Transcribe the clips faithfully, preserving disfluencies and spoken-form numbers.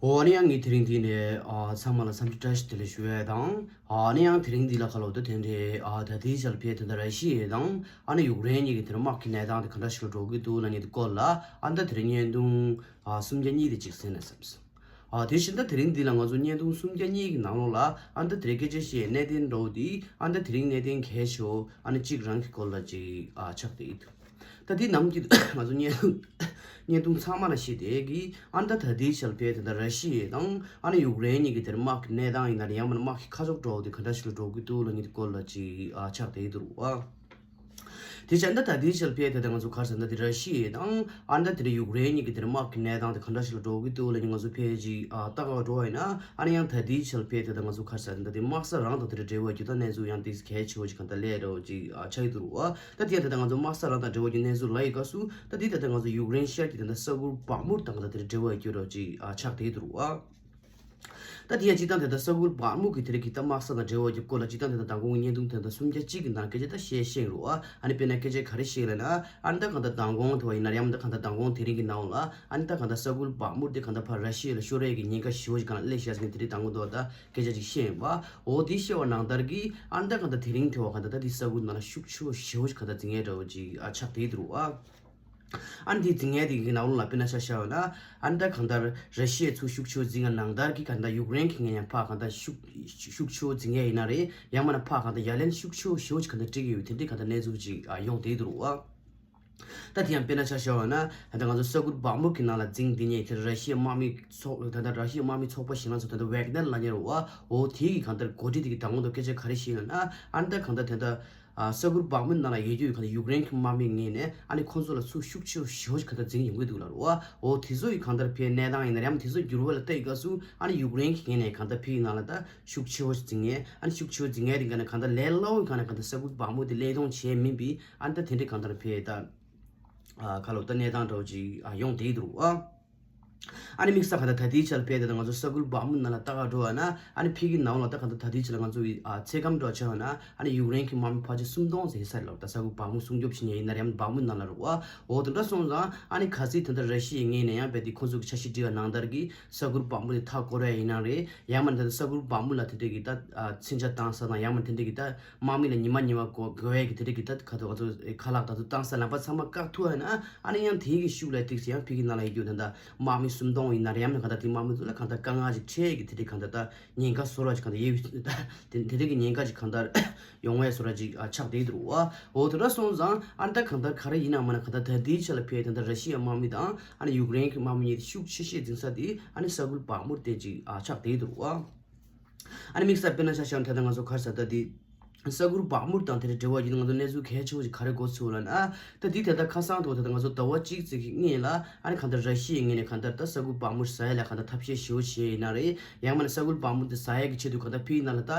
འོ་ཨ་ནི་ཡང་ངས་དེ་རིང་འདི་ནས་ཨ་ཚང་མ་ལ་འཚམས་འདྲི་བཀྲ་ཤིས་བདེ་ལེགས་ཞུ་ཡས་དང་། ཨ་ནི་ཡང་དེ་རིང་འདི་ལ་ཁ་ལོ་ཏོ་དེ་འདྲའི་ཨ་ད་ལྟའི་ཆར་ཕེ་དེ་འདྲ་ར་ཤི་ཡས་དང་ཨ་ནི་ཡུཀ་རེན་གཉིས་ཀྱི་དེ་འདྲ་དམག་གི་གནས་སྟངས་དེ་ག་འདྲ་ཞིག་ལ་འགྲོ་གི་འདུག་ལབ་མཁན་དེ་སྐོར་ལ་ཨ་ད་དེ་རིང་བརྙན་ཐུང་ཨ་སུམ་བརྒྱ་གཉིས་དེ་གཅིག་གསན་ན་བསམ་སོང་། ཨ་དེ་བཞིན་ད་དེ་རིང་འདི་ལ་ང་ཚོ་བརྙན་ཐུང་སུམ་བརྒྱ་གཉིས་ཀྱི་ནང་ལོགས་ལ་ཨ་ད་དེ་རིང་སྐད་ཆ་བཤད་གནད་དོན་འདྲ་བོ་དེ་ཨ་ད་དེ་རིང་གནད་དོན་གལ་ཆེ་བོ་ཨ་ནི་གཅིག་རང་གི་སྐོར་ལ་གཅིག་ཨ་ཆགས་བསྡད་ཡོད། ད་དེ་ནམ་གྱི་ང་ཚོ་བརྙན་ཐུང་བརྙན་ཐུང་ཚང་མ་ལ་བཤད་དེ་གི་ཨ་ད་ད་དེའི་ཆར་ཕེ་དེ་འདྲ་ར་ཤི་ཡ་དང་ཨ་ནི་ཡུཀ་རེན་གཉིས་ཀྱི་དེར་དམག་གི་གནས་སྟངས་ཡིན་ན་རེད། ཡང་མིན་ན་དམག་གི་ཁ་ཕྱོགས་འགྲོ་བ་དེ་ག་འདྲ་ཞིག་ལ་འགྲོ་གི་འདུག་ལབ་མཁན་དེ་སྐོར་ལ་གཅིག་ཨ་ཆགས་བསྡད་ཡོད་འདུག་ཨ། དེ་བྱས་ན་ད་དེའི་ཆར་ཕེ་དེ་ད་ང་ཚོ་ག་རེ་ཟེར་ན་ད་དེ་ར་ཤི་ཡ་དང་ཨ་ད་དེ་ར་ཡུཀ་རེན་གཉིས་ཀྱི་དེར་དམག་གི་གནས་སྟངས་དེ་ག་འདྲ་ཞིག་ལ་འགྲོ་གི་འདུག་ལབ་མཁན་ང་ཚོ་ཕེ་གཅིག་ཨ་ལྟ་ག་འགྲོ་བ་ཡིན་ན་ཨ་ནི་ཡང་ད་དེའི་ཆར་ཕེ་དེ་ད་ང་ཚོ་ག་རེ་ཟེར་ན་ད་དེ་དམག་ས་རང་དང་དེ་ར་འབྲེལ་བ་རྒྱུ་དང་གནས་ཚུལ་ཡང་དེ་གལ་ཆེ་བོ་ཅིག་གང་ལྟར་སླེབས་རོགས་ཅིག་ཨ་ཆགས་ཀྱི་འདུག་རོགས། ད་དེ་ད་ལྟ་ང་ཚོ་དམག་ས་རང་དང་འབྲེལ་བ་རྒྱུ་གནས་ཚུལ་ལ་ཡི་ག་སུ་ད་དེ་ད་ལྟ་ང་ཚོ་ཡུཀ་རེན་ཤར་གྱི་ད་ལྟ་ས་ཁུལ་བག་མུར་དང་ད་དེ་འབྲེལ་བ་རྒྱུ་རོགས་ཅིག་ཨ་ཆགས་བསྡད་འདུག་རོགས། ད་དེ་ཡང་སྤྱིར་བཏང་དེ་ད་ས་ཁུལ་བག་མུར་གྱི་དེ་རིགས་ཀྱི་ད་དམག་ས་དང་འབྲེལ་བ་རྒྱུ་སྐོར་ལ་སྤྱིར་བཏང་དེ་ད་མདང་དགོང་བརྙན་ཐུང་དེ་ད་སུམ་བརྒྱ་གཅིག་གི་ནང་སྐད་ཆ་ད་བཤད་ཤེས་རོགས་ཨ། ཨ་ནི་དཔེར་ན་སྐད་ཆ་ག་རེ་བཤད་ལབ་ན་ཨ་ནི་ད་གང་ལྟར་མདང་དགོང་དེ་བ་ཡིན་ན་ཡང་ད་གང་ལྟར་མདང་དགོང་དེ་རིང་གི་ནང་ལ་ཨ་ནི་ད་གང་ལྟར་ས་ཁུལ་བག་མུར་དེ་གང་ལྟར་ཕར་ར་ཤི་ཡ་ལ་ཤོར་ཡས་ཀྱི་ཉེན་ཁ་ཞེ་བོ་ཅིག་གང་ལ་སླེབས་ཤག་ཟེར་མཁན་དེ་རིགས་མདང་དགོང་དེ་བ་ད་སྐད་ཆ་ཅིག་བཤད་ཡིན་པ། འོ་དེ་བཤད་པ་ནང་ལྟར་གྱི་ཨ་ནི་ད་གང་ལྟར་དེ་རིང་དེ་བ་གང་ལྟར་ད་དེ་ས་ཁུལ་ནང་ལ་ཤུགས་ཆེ་བོ་ཞེ་བོ་ཅིག་གང་ལྟར་འཛིང་ཡས་འདྲ་བོ་ཅིག་ཨ་ཆགས་བསྡད་འདུག་རོགས་ཨ། ཨ་ནི་དེ་འཛིང་ཡས་དེ་གི་ནང་ལོགས་ལ་དཔེར་ན་ཆ་བཞག་པ་ན་ཨ་ནི་ད་གང་ལྟར་ར་ཤི་ཡའི་ཚུར་ཤུགས་ཆེ་བོ་འཛིང་ཡས་ནང་ལྟར་གྱི་གང་ལྟར་ཡུཀ་རེན་གྱི་ངོས་ནས་ཡང་ཕར་གང་ལྟར་ཤུགས་ཤུགས་ཆེ་བོ་འཛིང་ཡས་ཡིན་ན་རེད། ཡང་མིན་ན་ཕར་གང་ལྟར་ཡ་ལན་ཤུགས་ཆེ་བོ་ཞེ་བོ་ཅིག་གང་ལྟར་སྤྲད་ཀྱི་ཡོད་དེ་འདྲའི་གང་ལྟར་གནས་ཚུལ་ཅིག་ཨ་ཡོང་བསྡད་འདུག་རོགས་ཨ། ད་དེ་ཡང་དཔེར་ན་ཆ་བཞག་པ་ན་ད་ལྟ་ང་ཚོ་ས་ཁུལ་བག་མུར་གྱི་ནང་ལ་འཛིང་བསྡད་མཁན་དེ་ར་ཤི་ཡའི་དམག་མི་ཚོགས་ད་ལྟ་ར་ཤི་ཡའི་དམག་མི་ཚོགས་པ་གཞན་ལ་ཚོ་ད་ལྟ་ཝེག་ནར་ལབ་མཁན་རེད་བ། འོ་དེ་གི་གང་ལྟར་འགོ་ཁྲིད་དེ་གི་མདང་དགོང་དུ་སྐད་ཆ་ག་རེ་བཤད་ལབ་ན་ཨ་ནི་ད་གང་ལྟར་དེ་ལྟ་ཨ་ས་ཁུལ་བག་མུར་ནང་ལ་ཡོད་རྒྱུ་ཡི་གང་ལྟར་ཡུཀ་རེན་གྱི་དམག་མིའི་ངོས་ནས་ཨ་ནི་ཁོང་ཚོ་ལ་ཚུར་ཤུགས་ཆེ་བོ་ཞེ་བོ་ཞིག་གང་ལྟར་འཛིང་ཡོང་གི་འདུག་ལབ་རེད་བ། འོ་དེ་ཚོ་ཡི་གང་ལྟར་ཕའི་གནས་སྟངས་ཡིན་ན་རེད་ཡང་དེ་ཚོ་འགྱུར་བ་ལ་ལྟ་ཡི་སྐབས་སུ་ཨ་ནི་ཡུཀ་རེན་གྱི་ངོས་ནས་གང་ལྟར་ཕའི་ནང་ལ་ད་ཤུགས་ཆེ་བོ་ཞིག་འཛིང་ངེས་ཨ་ནི་ཤུགས་ཆེ་བོ་འཛིང་ངེས་དེ་ག་ནས་གང་ལྟར་ལས་སླ་བོའི་གང་ནས་གང་ལྟར་ས་ཁུལ་བག་མུར་དེ་ཀླད་སྟོང་བྱས་མིན་པའི་ཨ་ནི་ད་དེ་འདྲའི་གང་ལྟར་ཕའི་ད། ཨ་ཁ་ལོ་ད་གནས་སྟངས་འདྲ་བོ་ཅིག་ཨ་ཡོང་བསྡད་འདུག་རོགས་ཨ། ཨ་ནི་དམིགས་བསལ་ག་ད་ད་ལྟའི་ཆར་ཕེ་དེ་ད་ང་ཚོ་ས་ཁུལ་བག་མུ་ནང་ལ་ལྟ་ག་འགྲོ་བ་ན་ཨ་ནི་ཕི་གི་ནང་ལ་ད་ག་ད་ད་ལྟའི་ཆར་ང་ཚོ་ཨ་ཚེ་སྐམ་འགྲོ་ཆ་བ་ན་ཨ་ནི་ཡུཀ་རེན་གྱི་དམག་མི་ཕལ་ཆེར་སུམ་སྟོང་ཟིན་ས་རེད་ལ། ད་ས་ཁུལ་བག་མུ་སྲུང་སྐྱོབ་བྱེད་མཁན་ཡིན་ན་རེད་ཡང་བག་མུ་ནང་ལ་རོགས་ཨ། འོ་དེ་འདྲ་སོང་ཙང་ཨ་ནི་གལ་སྲིད་ད་ལྟ་ར་ཤི་ཡའི་ངོས་ནས་ཡང་རྦད་དེ་ཁོ་ཚོ་གི་འཆར་གཞི་བསྒྲིགས་པ་ནང་ལྟར་གྱི་ས་ཁུལ་བག་མུ་དེ་མཐའ་སྐོར་ཡ་ཡིན་ན་རེད། ཡང་མིན་ད་ལྟ་ས་ཁུལ་བག་མུ་ལ་དེ་འདྲ་གི་ད་ཨ་མཚོན་ཆ་བཏང་ས་དང་ཡང་མིན་དེ་འདྲ་གི་ད། དམག་མི་ལ་ཉི་མ་ཉི་མ་གོ་དགོས་ཡས་ཀྱི་དེ་འདྲ་གི་ད་ཁ་ཐོག་ཁ་ཐོག་ཁ་ལག་ད་ཚོ་བཏང་ས་ལམ་པ་ཚང་མ་བཀག་ཐུབ་ཨ་ན་ཨ་ནི་ཡང་དེའི་གི་ཤུགས་ལ་ཏིག་ཙམ་ཡང་ཕི་གི་ནང་ལ་ཡོད་རྒྱུ་ད་ད་དམག་མི་སུམ་སྟོང་ཡིན་ན་རེད་ཡང་ན་ག་ད་དེ་དམག་མི་ཚོ་ལ་གང་ལྟར་དཀའ་ངལ་ཅིག་འཕྲད་ཀྱི་དེ་འདྲ་གང་ལྟར་ད་ཉེན་ཁ་བཟོ་ར་ཅིག་གང་ལྟར་ཡོད་དེ་དེ་འདྲ་གི་ཉེན་ཁ་ཅིག་གང་ལྟར་ཡོང་བས་བཟོ་ར་ཅིག་ཨ་ཆགས་བསྡད་འདུག་རོགས་ཨ། འོ་དེ་འདྲ་སོང་ཙང་ཨ་ནི་ད་གང་ལྟར་ག་རེ་ཡིན་ན་མ་ན་གང་ལྟར་ད་དེའི་ཆ་ལ་ཕི་ད་ད་ར་ཤི་ཡ་དམག་མི་དང་ཨ་ནི་ཡུཀ་རེན་གི་དམག་མི་གཉིས་དེ་ཤུགས་ཆེ་ཤོས་འཛིང་ས་དེ་ཨ་ནི་ས་ཁུལ་བག་མུར་དེ་ཅིག་ཨ་ཆགས་བསྡད་འདུག་རོགས་ཨ། ཨ་ནི་དམིགས་བསལ་དཔེར་ན་ཆ་བཞག་ན་ད་ལྟ་ང་ཚོ་ག་རེ་ཟེར་ད་དེ་ས་ཁུལ་བག་མུར་དང་དེ་རེད་འབྲེལ་བ་ཡིན་ན་ང་ཚོ་གནས་ཚུལ་གལ་ཆེ་བོ་ཞིག་ག་རེ་གོ་ཚུལ་ལབ་ན་ད་དེ་ད་ལྟ་ཁ་སང་དུ་ད་ལྟ་ང་ཚོ་ཟླ་བ་གཅིག་ཙམ་གྱི་སྔོན་ལ་ཨ་ནི་གང་ལྟར་ར་ཤི་ཡའི་ངོས་ནས་གང་ལྟར་ད་ས་ཁུལ་བག་མུར་ཟ་ཡ་ལ་གང་ལྟར་ཐབས་ཤེས་ཞེ་བོ་བྱས་ཡིན་ན་རེད། ཡང་མིན་ན་ས་ཁུལ་བག་མུར་དེ་ཟ་ཡ་གི་ཆེད་དུ་གང་ལྟར་ཕི་ནང་ལ་ད་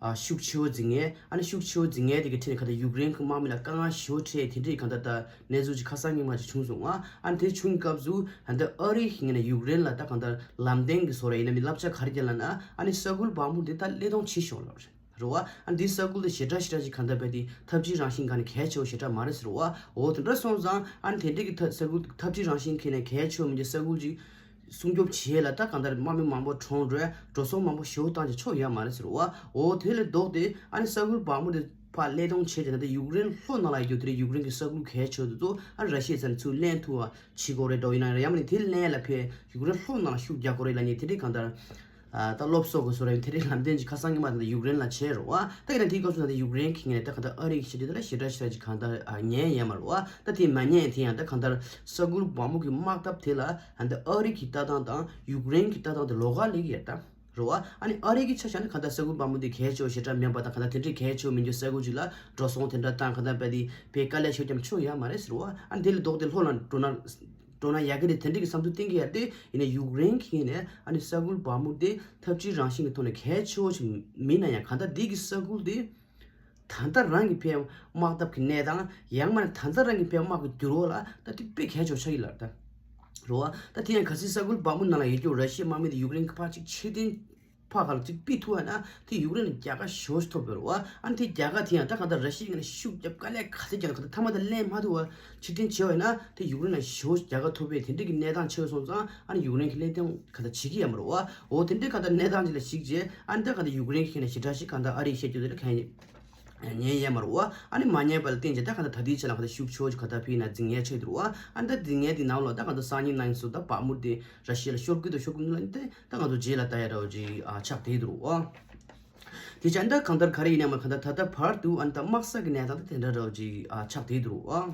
ཨ་ཤུགས་ཆེ་བོ་འཛིང་ངེས་ཨ་ནི་ཤུགས་ཆེ་བོ་འཛིང་ངེས་དེ་གི་ཁྲིད་ནས་གང་ལྟར་ཡུཀ་རེན་གི་དམག་མི་ལ་དཀའ་ངལ་ཞེ་བོ་འཕྲད་དེ་འདྲའི་གང་ལྟར་ད་གནས་ཚུལ་ཅིག་ཁ་སང་ཉིན་མ་ཅིག་བྱུང་སོང་ཨ། ཨ་ནི་དེ་བྱུང་སྐབས་སུ་ད་ལྟ་ཨ་རི་གི་ངོས་ནས་ཡུཀ་རེན་ལ་ད་གང་ལྟར་ལམ་སྟོན་གྱི་བཟོ་འདྲ་ཡིན་ན་མི་བསླབ་བྱ་ག་རེ་བརྒྱབ་ལབ་ན་ཨ་ནི་ས་ཁུལ་བག་མུ་དེ་ད་ཀླད་སྟོང་བྱེད་ཤོག་ལབ་རེད་བ། ཨ་ནི་འདི་ས་ཁུལ་དེ་ཞེ་དྲག་ཞེ་དྲག་ཅིག་གང་ལྟར་རྦད་དེ་འཐབ་ཇུས་རང་བཞིན་སྒང་ནས་གལ་ཆེ་བོ་ཞེ་དྲག་མ་རེད་ཟེར་བ། འོ་དེ་འདྲ་སོང་ཙང་ཨ་ནི་དེ་འདྲའི་གི་ཐ་ས་ཁུལ་འཐབ་ཇུས་རང་བཞིན་ཁྱེར་ནས་གལ་ཆེ་བོ་མིན་གྱི་ས་ཁུལ་ཅིག་སྲུང་སྐྱོབ་བྱེད་ཡས་ལ་ད་གང་ལྟར་དམག་མི་མང་པོ་གྲོངས་འགྲོ་འགྲོ་སོང་མང་པོ་ཞེ་བོ་བཏང་ཅིག་ཆོག་ཡ་མ་རེད་ཟེར་བ། འོ་དེ་ལས་ལྡོག་སྟེ་ཨ་ནི་ས་ཁུལ་བག་མུ་དེ་ཕར་ཀླད་སྟོང་བྱས་ཏེ་ད་ལྟ་ཡུཀ་རེན་ལྷོ་ནང་ལ་ཡོད་རྒྱུ་དེ་རེད། ཡུཀ་རེན་གྱི་ས་ཁུལ་གལ་ཆེ་བོ་དེ་ཚོ་ཨ་ར་ཤི་ཡའི་རྩ་ནས་ཚུར་ལེན་ཐུབ་པ་བྱེད་དགོས་རེད་འགྲོ་ཡིན་ན་ཡང་མིན་དེ་ལེན་ལ་ཕེ་ཡུཀ་རེན་ལྷོ་ནང་ལ་ཤུགས་རྒྱག་དགོས་རེད་ལབ་མཁན་དེ་འདྲའི་གང་ལྟར་ཨ་ད་སློབ་གསོ་གི་བཟོ་འདྲ་དེ་འདྲའི་ལམ་སྟོན་ཅིག་ཁ་སང་ཉིན་མ་ད་ལྟ་ཡུཀ་རེན་ལ་བྱས་རེད་བ། ད་ཡིན་ན་དེའི་སྐབས་སུ་ད་ལྟ་ཡུཀ་རེན་གྱི་ངོས་ནས་ད་གང་ལྟར་ཨ་རི་གི་ཞི་བདེ་དེ་ལ་ཞེ་དྲག་ཞེ་དྲག་ཅིག་གང་ལྟར་ཨ་ཉན་ཡས་མ་རེད་བ། ད་དེ་མ་ཉན་དེ་ཡང་ད་གང་ལྟར་ས་ཁུལ་བག་མུ་གི་དམག་འཐབ་དེ་ལ་ད་ལྟ་ཨ་རི་གི་ལྟ་སྟངས་དང་ཡུཀ་རེན་གྱི་ལྟ་སྟངས་དེ་ལོགས་ཀ་སླེབས་ཀྱི་ཡོད་ད། རེད་བ། ཨ་ནི་ཨ་རི་གི་ཆ་བཞག་ན་གང་ལྟར་ས་ཁུལ་བག་མུ་དེ་གལ་ཆེ་བ་ཞེ་དྲག་མིན་པ་དང་གང་ལྟར་དེ་འདྲའི་གལ་ཆེ་བ་མིན་རྒྱུ་ས་ཁུལ་ཅིག་ལ་འགྲོ་སོང་དེ་འདྲ་བཏང་གང་ལྟར་རྦད་དེ་དཔེ་དཀའ་ལས་ཤོར་ཀྱང་ཆོག་ཡ་མ་རེད་ཟེར་བ། ཨ་ནི་དེ་ལས་ལྡོག་སྟེ་ལྷོ་ལ་འགྲོ་ན་འགྲོ་ན་ཡག་གི་རེད་དེ་འདྲའི་གི་བསམ་ཚུལ་བསྟན་གི་ཡ་དེ་ཡིན་ན་ཡུཀ་རེན་གྱི་ངོས་ནས་ཨ་ནི་ས་ཁུལ་བག་མུ་དེ་འཐབ་ཇུས་རང་བཞིན་གྱི་ཐོག་ནས་གལ་ཆེ་བ་ཞིག་མིན་ན་ཡང་གང་ལྟར་འདི་གི་ས་ཁུལ་དེ་ད་ལྟ་རང་གི་ཕའི་དམག་འཐབ་ཀྱི་གནས་སྟངས་ཡང་མིན་ན་ད་ལྟ་རང་གི་ཕའི་དམག་གི་འགྱུར་བ་ལ་ད་དེ་དཔེ་གལ་ཆེ་བ་ཆགས་ཀྱི་ལ་ད། རེད་བ། ད་དེ་ཡང་གལ་སྲིད་ས་ཁུལ་བག་མུ་ནང་ལ་ཡོད་རྒྱུ་ར་ཤི་ཡའི་དམག་མི་དེ་ཡུཀ་རེན་གྱི་ཕར་ཅིག་ཕྱིར་འཐེན་ ཕར་ཁ་ལ་གཅིག་ཕུད་ཐུབ་པ་ན་དེ་ཡུཀ་རེན་ལ་རྒྱལ་ཁ་ཞེ་པོ་ཞིག་ཐོབ་ཡོད་རེད་བ། ཨ་ནི་དེ་རྒྱལ་ཁ་དེ་ཡང་ད་གང་ལྟར་ར་ཤི་ཡའི་ངོས་ནས་ཤུགས་རྒྱབ་དཀའ་ལས་ག་ཚོད་རྒྱག་ན་གང་ལྟར་མཐའ་མ་དེ་ལེན་མ་ཐུབ་པ་ཕྱིར་འཐེན་བྱས་པ་ཡིན་ན་དེ་ཡུཀ་རེན་ལ་ཞེ་པོ་ཞིག་རྒྱལ་ཁ་ཐོབ་པའི་དེ་འདྲ་གི་གནས་སྟངས་ཆགས་སོང་ཙང་ཨ་ནི་ཡུཀ་རེན་གྱི་གླེང་སྟེགས་གང་ལྟར་བྱེད་ཀྱི་ཡོད་མ་རེད་བ། འོ་དེ་འདྲའི་གང་ལྟར་གནས་སྟངས་ཅིག་ལ་གཞིགས་རྗེས་ཨ་ནི་ད་གང་ལྟར་ཡུཀ་རེན་གྱི་ཁྱེད་ནས་ཞེ་དྲག་ཞིག་གང་ལྟར་ཨ་རིའི་བཤད་རྒྱུ་དེ་ལ་གང་ཡིན། ཉན་ཡས་མ་རེད་བ། ཨ་ནི་མ་ཉན་པ་ལ་བརྟེན་བྱས་ད་གང་ལྟར་ད་ལྟའི་ཆ་ལ་གང་ལྟར་ཤུགས་ཆེ་བོ་ཞིག་གང་ལྟར་ཕུད་ན་འཛིང་ཡས་ཆགས་འདུག་བ། ཨ་ནི་ད་འཛིང་ཡས་དེ་ནང་ལ་ད་གང་ལྟར་སང་ཉིན་གནངས་ཉིན་སུ་ད་བག་མུར་དེ་ར་ཤི་ཡ་ལ་ཤོར་གི་འདུག་ཤོར་གི་མི་འདུག་ལབ་ནི་དེ་ད་ང་ཚོ་རྗེས་ལ་ལྟ་ཡ་འདྲ་བོ་ཅིག་ཨ་ཆགས་བསྡད་འདུག་བ། དེ་བྱས་ད་གང་ལྟར་ག་རེ་ཡིན་ཡང་མ་གང་ལྟར་ད་ལྟ་བར་དུ་ཨ་ནི་ད་དམག་ས་གི་གནས་སྟངས་ད་དེ་འདྲ་འདྲ་བོ་ཅིག་ཨ་ཆགས་བསྡད་འདུག་བ།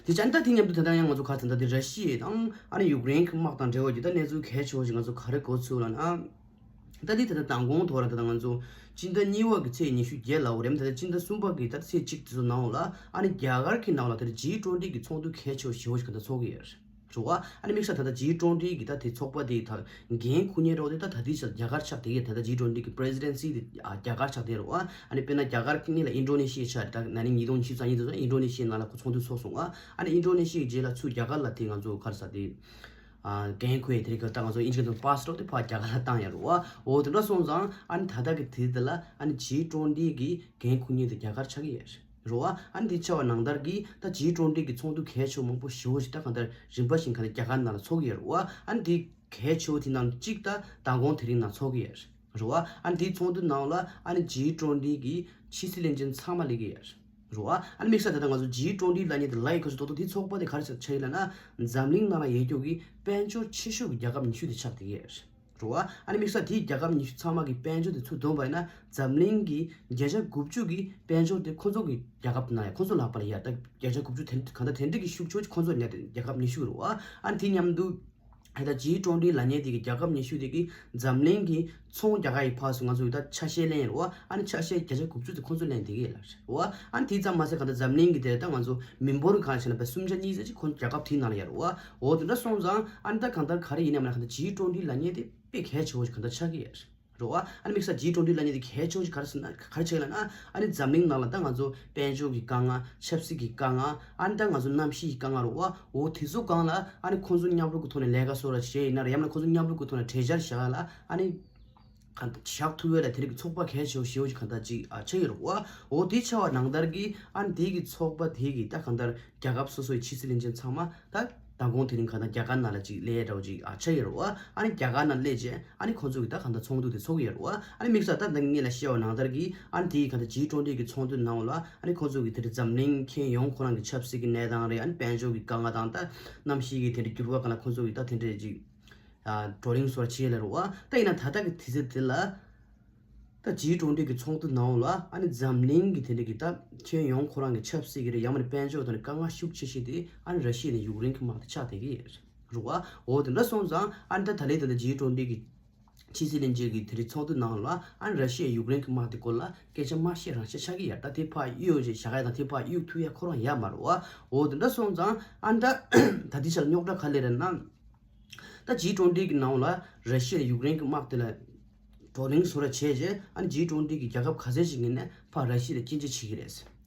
དེ་བྱས་ད་དེ་མཉམ་དུ་ད་ལྟ་ཡང་ང་ཚོ་ག་ཚོད་ད་དེ་ར་ཤི་ཡ་དང་ཨ་ནི་ཡུཀ་རེན་གྱི་དམག་དང་འབྲེལ་བ་ཅིག་ད་གནས་ཚུལ་གལ་ཆེ་བོ་ཞིག་ང་ཚོ་ག་རེ་གོ་ཚུལ་ལབ་ན། ད་འདི་ད་ལྟ་མདང་དགོང་ཐོག་ར་ད་ལྟ་ང་ཚོ་སྤྱི་ཟླ་གཉིས་པ་གི་ཚེས་ཉི་ཤུ་བརྒྱད་ལ་འོ་རེམ་ད་ལྟ་སྤྱི་ཟླ་གསུམ་པ་གི་ད་ཚེས་གཅིག་དེ་ཚོ་ནང་ལ་ཨ་ནི་རྒྱ་གར་གྱི་ནང་ལ་ད་ལྟ་ཇི་ཊུ་ཝེན་ཊི་གི་ཚོགས་འདུ་གལ་ཆེ་བ་ཞེ་བོ་ཞིག་ག་ད་ཚོགས་ཀྱི་ཡོད་རེད་བ། ཨ་ནི་དམིགས་བསལ་ད་ལྟ་ཇི་ཊུ་ཝེན་ཊི་གི་ད་དེ་ཚོགས་པ་དེ་ད་འགན་འཁུར་མཁན་རོགས་དེ་ད་ད་ལྟའི་ཆར་རྒྱ་གར་ཆགས་བསྡད་ཡོད། ད་ལྟ་ཇི་ཊུ་ཝེན་ཊི་གི་པི་རེ་སི་ཌེན་སི་དེ་ཨ་རྒྱ་གར་ཆགས་བསྡད་རེད་བ། ཨ་ནི་དཔེར་ན་རྒྱ་གར་གཉིས་ལ་ཨིན་ཌོ་ནེ་ཤི་ཡ་ཆགས་རེད། ད་ན་ནིང་ཉིས་སྟོང་ཉི་ཤུ་རྩ་གཉིས་དེ་ཚོ་ཨིན་ཌོ་ནེ་ཤི་ཡའི་ནང་ལ་ཁོ་ཚོགས་འདུ་ཚོགས་སོང་བ། ཨ་ནི་ཨིན་ཌོ་ནེ་ཤི་ཡའི་རྗེས་ལ་ཚུར་རྒྱ་གར་ལ་དེ་ང་ཚོ་ག་རེ་ཟེར་དེ། ཨ་འགན་འཁུར་ཡས་དེ་རིང་གི་ད་ང་ཚོ་ཨིན་ཇི་སྐད་དུ་པ་སི་ཊི་རོགས་དེ་ཕར་རྒྱ་གར་ལ་བཏང་ཡ་རེད་བ། འོ་དེ་འདྲ་སོང་ཙང་ཨ་ནི་ད་ལྟ་གི་དུས་འདི་ལ་ཨ་ནི་ཇི་ཊུ་ཝེན་ཊི་གི་འགན་འཁུར་མཁན་དེ་རྒྱ་གར་ཆགས་ཀྱི་ཡོད་རེད་བ། ཨ་ནི་དེ་ཆགས་པ་ནང་ལྟར་གྱི་ད་ཇི་ཊུ་ཝེན་ཊི་གི་ཚོགས་འདུ་གལ་ཆེ་བ་མང་པོ་ཞེ་བོ་ཞིག་ད་གང་ལྟར་རིམ་པ་བཞིན་གང་ལྟར་རྒྱ་གར་ནང་ལ་ཚོགས་ཀྱི་ཡོད་རེད་བ། ཨ་ནི་དེ་གལ་ཆེ་བོ་དེ་ནང་གཅིག་ད་མདང་དགོང་དེ་རིང་ནང་ཚོགས་ཀྱི་ཡོད་རེད། རེད་བ། ཨ་ནི་དེའི་ཚོགས་འདུ་ནང་ལ་ཨ་ནི་ཇི་ཊུ་ཝེན་ཊི་གི་ཕྱི་སྲིད་བློན་ཆེན་ཚང་མ་སླེབས་ཀྱི་ཡོད་རེད་བ། ཨ་ནི་དམིགས་བསལ་ད་ལྟ་ང་ཚོ་ཇི་ཊུ་ཝེན་ཊི་ལབ་མཁན་དེ་ལབ་ཡི་ག་ཚོད་ཏོག་ཏོག་དེའི་ཚོགས་པ་དེ་ག་རེ་ཆགས་ཡོད་ལབ་ན། འཛམ་གླིང་ནང་ལ་ཡོད་རྒྱུ་གི་དཔལ་འབྱོར་ཆེ་ཤོས་ཀྱི་རྒྱལ་ཁབ་ཉི་ཤུ་དེ་ཆགས་བསྡད་ཀྱི་ཡོད་རེད་བ། ཨ་ནི་དམིགས་བསལ་དེའི་རྒྱལ་ཁབ་ཉི་ཤུ་ཚང་མ་གི་དཔལ་འབྱོར་དེ་ཚུར་བསྡོམས་པ་ཡིན་ན་འཛམ་གླིང་གི་བརྒྱ་ཆ་དགུ་བཅུ་གི་དཔལ་འབྱོར་དེ་ཁོ་ཚོ་གི་རྒྱལ་ཁབ་ནང་ཡ་ཁོ་ཚོ་ལག་པ་ལ་ཡ་ད་བརྒྱ་ཆ་དགུ་བཅུ་དེ་གང་ལྟར་དེ་འདྲ་གི་ཤུགས་ཆེ་ཁོ་ཚོ་ཉར་ཏེ་རྒྱལ་ཁབ་ཉི་ཤུ་རེད་བ། ཨ་ནི་དེ་མཉམ་དུ། ད་ལྟ་ཇི་ཊུ་ཝེན་ཊི་ལབ་མཁན་དེ་གི་རྒྱལ་ཁབ་ཉི་ཤུ་དེ་གི་འཛམ་གླིང་གི་ཚོང་རྒྱག་ག་ཡི་ཕར་ཚུར་ང་ཚོ་ཡི་ད་ཆ་ཤས་ལེན་ཡོད་རེད་བ། ཨ་ནི་ཆ་ཤས་བརྒྱ་ཆ་དགུ་བཅུ་དེ་ཁོ་ཚོ་ལེན་བསྡད་ཀྱི་ཡོད་རེད་བ། ཨ་ནི་དེ་ཙམ་མ་ཟད་གང་ལྟར་འཛམ་གླིང་གི་དེ་ད་ང་ཚོ་མི་འབོར་གི་གང་བྱས་ན་བས་སུམ་ཆ་གཉིས་ཙམ་ཅིག་ཁོ་ཚོ་རྒྱལ་ཁབ་དེའི་ནང་ལ་ཡོད་རེད་བ། འོ་དེ་འདྲ་སོང་ཙང་ཨ་ནི་ད་གང་ལྟར་ག་རེ་ཡིན་ནའང་མ་ན་གང་ལྟར་ཇི་ཊུ་ཝེན་ཊི་ལབ་མཁན་དེ་དཔེ་གལ་ཆེ་བོ་ཞིག་གང་ལྟར་ཆགས་ཀྱི་ཡོད་རེད། རེད་བ། ཨ་ནི་དམིགས་བསལ་ཇི་ཊུ་ཝེན་ཊི་ལབ་མཁན་དེ་གལ་ཆེ་བོ་ཞིག་ག་རེ་ཟེར་ན་ག་རེ་ཆགས་ལབ་ན། ཨ་ནི་འཛམ་གླིང་ནང་ལ་ད་ང་ཚོ་དཔལ་འབྱོར་གྱི་དཀའ་ངལ། ཆབ་སྲིད་ཀྱི་དཀའ་ངལ། ཨ་ནི་ད་ང་ཚོ་གནམ་གཤིས་ཀྱི་དཀའ་ངལ་རེད་བ། འོ་དེ་ཚོ་སྒང་ལ་ཨ་ནི་ཁོང་ཚོ་མཉམ་རུབ་ཀྱི་ཐོག་ནས་ལས་ཀ་བཟོ་འདྲ་བྱས་ཡིན་ན་རེད། ཡང་ན་ཁོང་ཚོ་མཉམ་རུབ་ཀྱི་ཐོག་ནས་གྲོས་འཆར་བཞག་ལ་ཨ་ནི་གང་ལྟར་བཞག་ཐུབ་ཡས་ལ་དེ་རིང་གི་ཚོགས་པ་གལ་ཆེ་བོ་ཞེ་བོ་ཞིག་གང་ལྟར་ཅིག་ཨ་ཆགས་ཡོད་རེད་བ། འོ་དེ་ཆགས་པ་ནང་ལྟར་གྱི་ཨ་ནི་དེ་གི་ཚོགས་པ་དེ་གི་ད་གང་ལྟར་རྒྱལ་ཁབ་སོ་སོ་ཡི་ཕྱི་སྲིད་བློན་ཆེན་ཚང་མ་ད་མདང་དགོང་དེ་རིང་གང་ལྟར་རྒྱ་གར་ནང་ལ་ཅིག་སླེབས་ཡས་འདྲ་བོ་ཅིག་ཨ་ཆགས་ཡོད་རེད་བ། ཨ་ནི་རྒྱ་གར་ནང་སླེབས་རྗེས་ཨ་ནི་ཁོང་ཚོ་གི་ད་གང་ལྟར་ཚོགས་འདུ་དེ་ཚོགས་ཀྱི་ཡོད་རེད་བ། ཨ་ནི་དམིགས་བསལ་ད་ད་ངས་ལ་བཤད་པ་ནང་ལྟར་གྱི་ཨ་ནི་དེ་གི་གང་ལྟར་ཇི་ཊུ་ཝེན་ཊི་གི་ཚོགས་འདུ་ནང་ལ་ཨ་ནི་ཁོང་ཚོ་གི་དེ་འདྲ་འཛམ་གླིང་ཁྱོན་ཡོངས་ཁོ་རང་གི་ཆབ་སྲིད་ཀྱི་གནས་སྟངས་རེད། ཨ་ནི་དཔལ་འབྱོར་གྱི་དཀའ་ངལ་དང་ད་གནམ་གཤིས་ཀྱི་དེ་འདྲ་འགྱུར་བ་སྒང་ལ་ཁོང་ཚོ་གི་ད་དེ་འདྲ་ཅིག་ཨ་བགྲོ་གླེང་བཟོ་འདྲ་བྱས་ཡོད་རེད་བ། ད་ཡིན་ན་ད་ལྟ་གི་དུས་ཚོད་དེ་ལ། ད་ཇི་ཊུ་ཝེན་ཊི་གི་ཚོགས་འདུ་ནང་ལ་ཨ་ནི་འཛམ་གླིང་གི་དེ་འདྲ་གི་ད་ཁྱོན་ཡོངས་ཁོ་རང་གི་ཆབ་སྲིད་ཀྱི་རེད། ཡང་མིན་ན་དཔལ་འབྱོར་དང་དཀའ་ངལ་ཤུགས་ཆེ་ཤོས་དེ་ཨ་ནི་ར་ཤི་ཡ་དང་ཡུཀ་རེན་གྱི་དམག་དེ་ཆགས་བསྡད་ཀྱི་ཡོད་རེད་བ། འོ་དེ་འདྲ་སོང་ཙང་ཨ་ནི་ད་ད་ལན་ད་ལྟ་ཇི་ཊུ་ཝེན་ཊི་གི་ཕྱི་སྲིད་བློན་ཆེན་གྱི་དེ་རིང་ཚོགས་འདུ་ནང་ལ་ཨ་ནི་ར་ཤི་ཡ་ཡུཀ་རེན་གྱི་དམག་དེ་སྐོར་ལ་སྐད་ཆ་མ་བཤད་རང་བཤད་ཆགས་ཀྱི་ཡོད། ད་དེ་ཕར་གཡུག་ཅིག་བཞག་ཡ་དང་དེ་ཕར་གཡུག་ཐུབ་ཡ་ཁོ་རང་ཡོད་མ་རེད་བ། འོ་དེ་འདྲ་སོང་ཙང་ཨ་ནི་ད་ད་ལྟའི་ཆར་རྙོག་དྲ་ག་རེ་རེད་ན། ད་ཇི་ཊུ་ཝེན་ཊི་གི་ནང་ལ་ར་ཤི་ཡ་ཡུཀ་རེན་གྱི་དམག་དེ་ལ་བགྲོ་གླེང་བཟོ་འདྲ་བྱས་རྗེས་ཨ་ནི་ཇི་ཊུ་ཝེན་ཊི་གི་རྒྱལ་ཁབ་ག་ཚད་ཅིག་ཡིན་ནའི་ཕར་ར་ཤི་ཡ་ལ་སྐྱོན་བརྗོད་བྱེད་ཀྱི་རེད།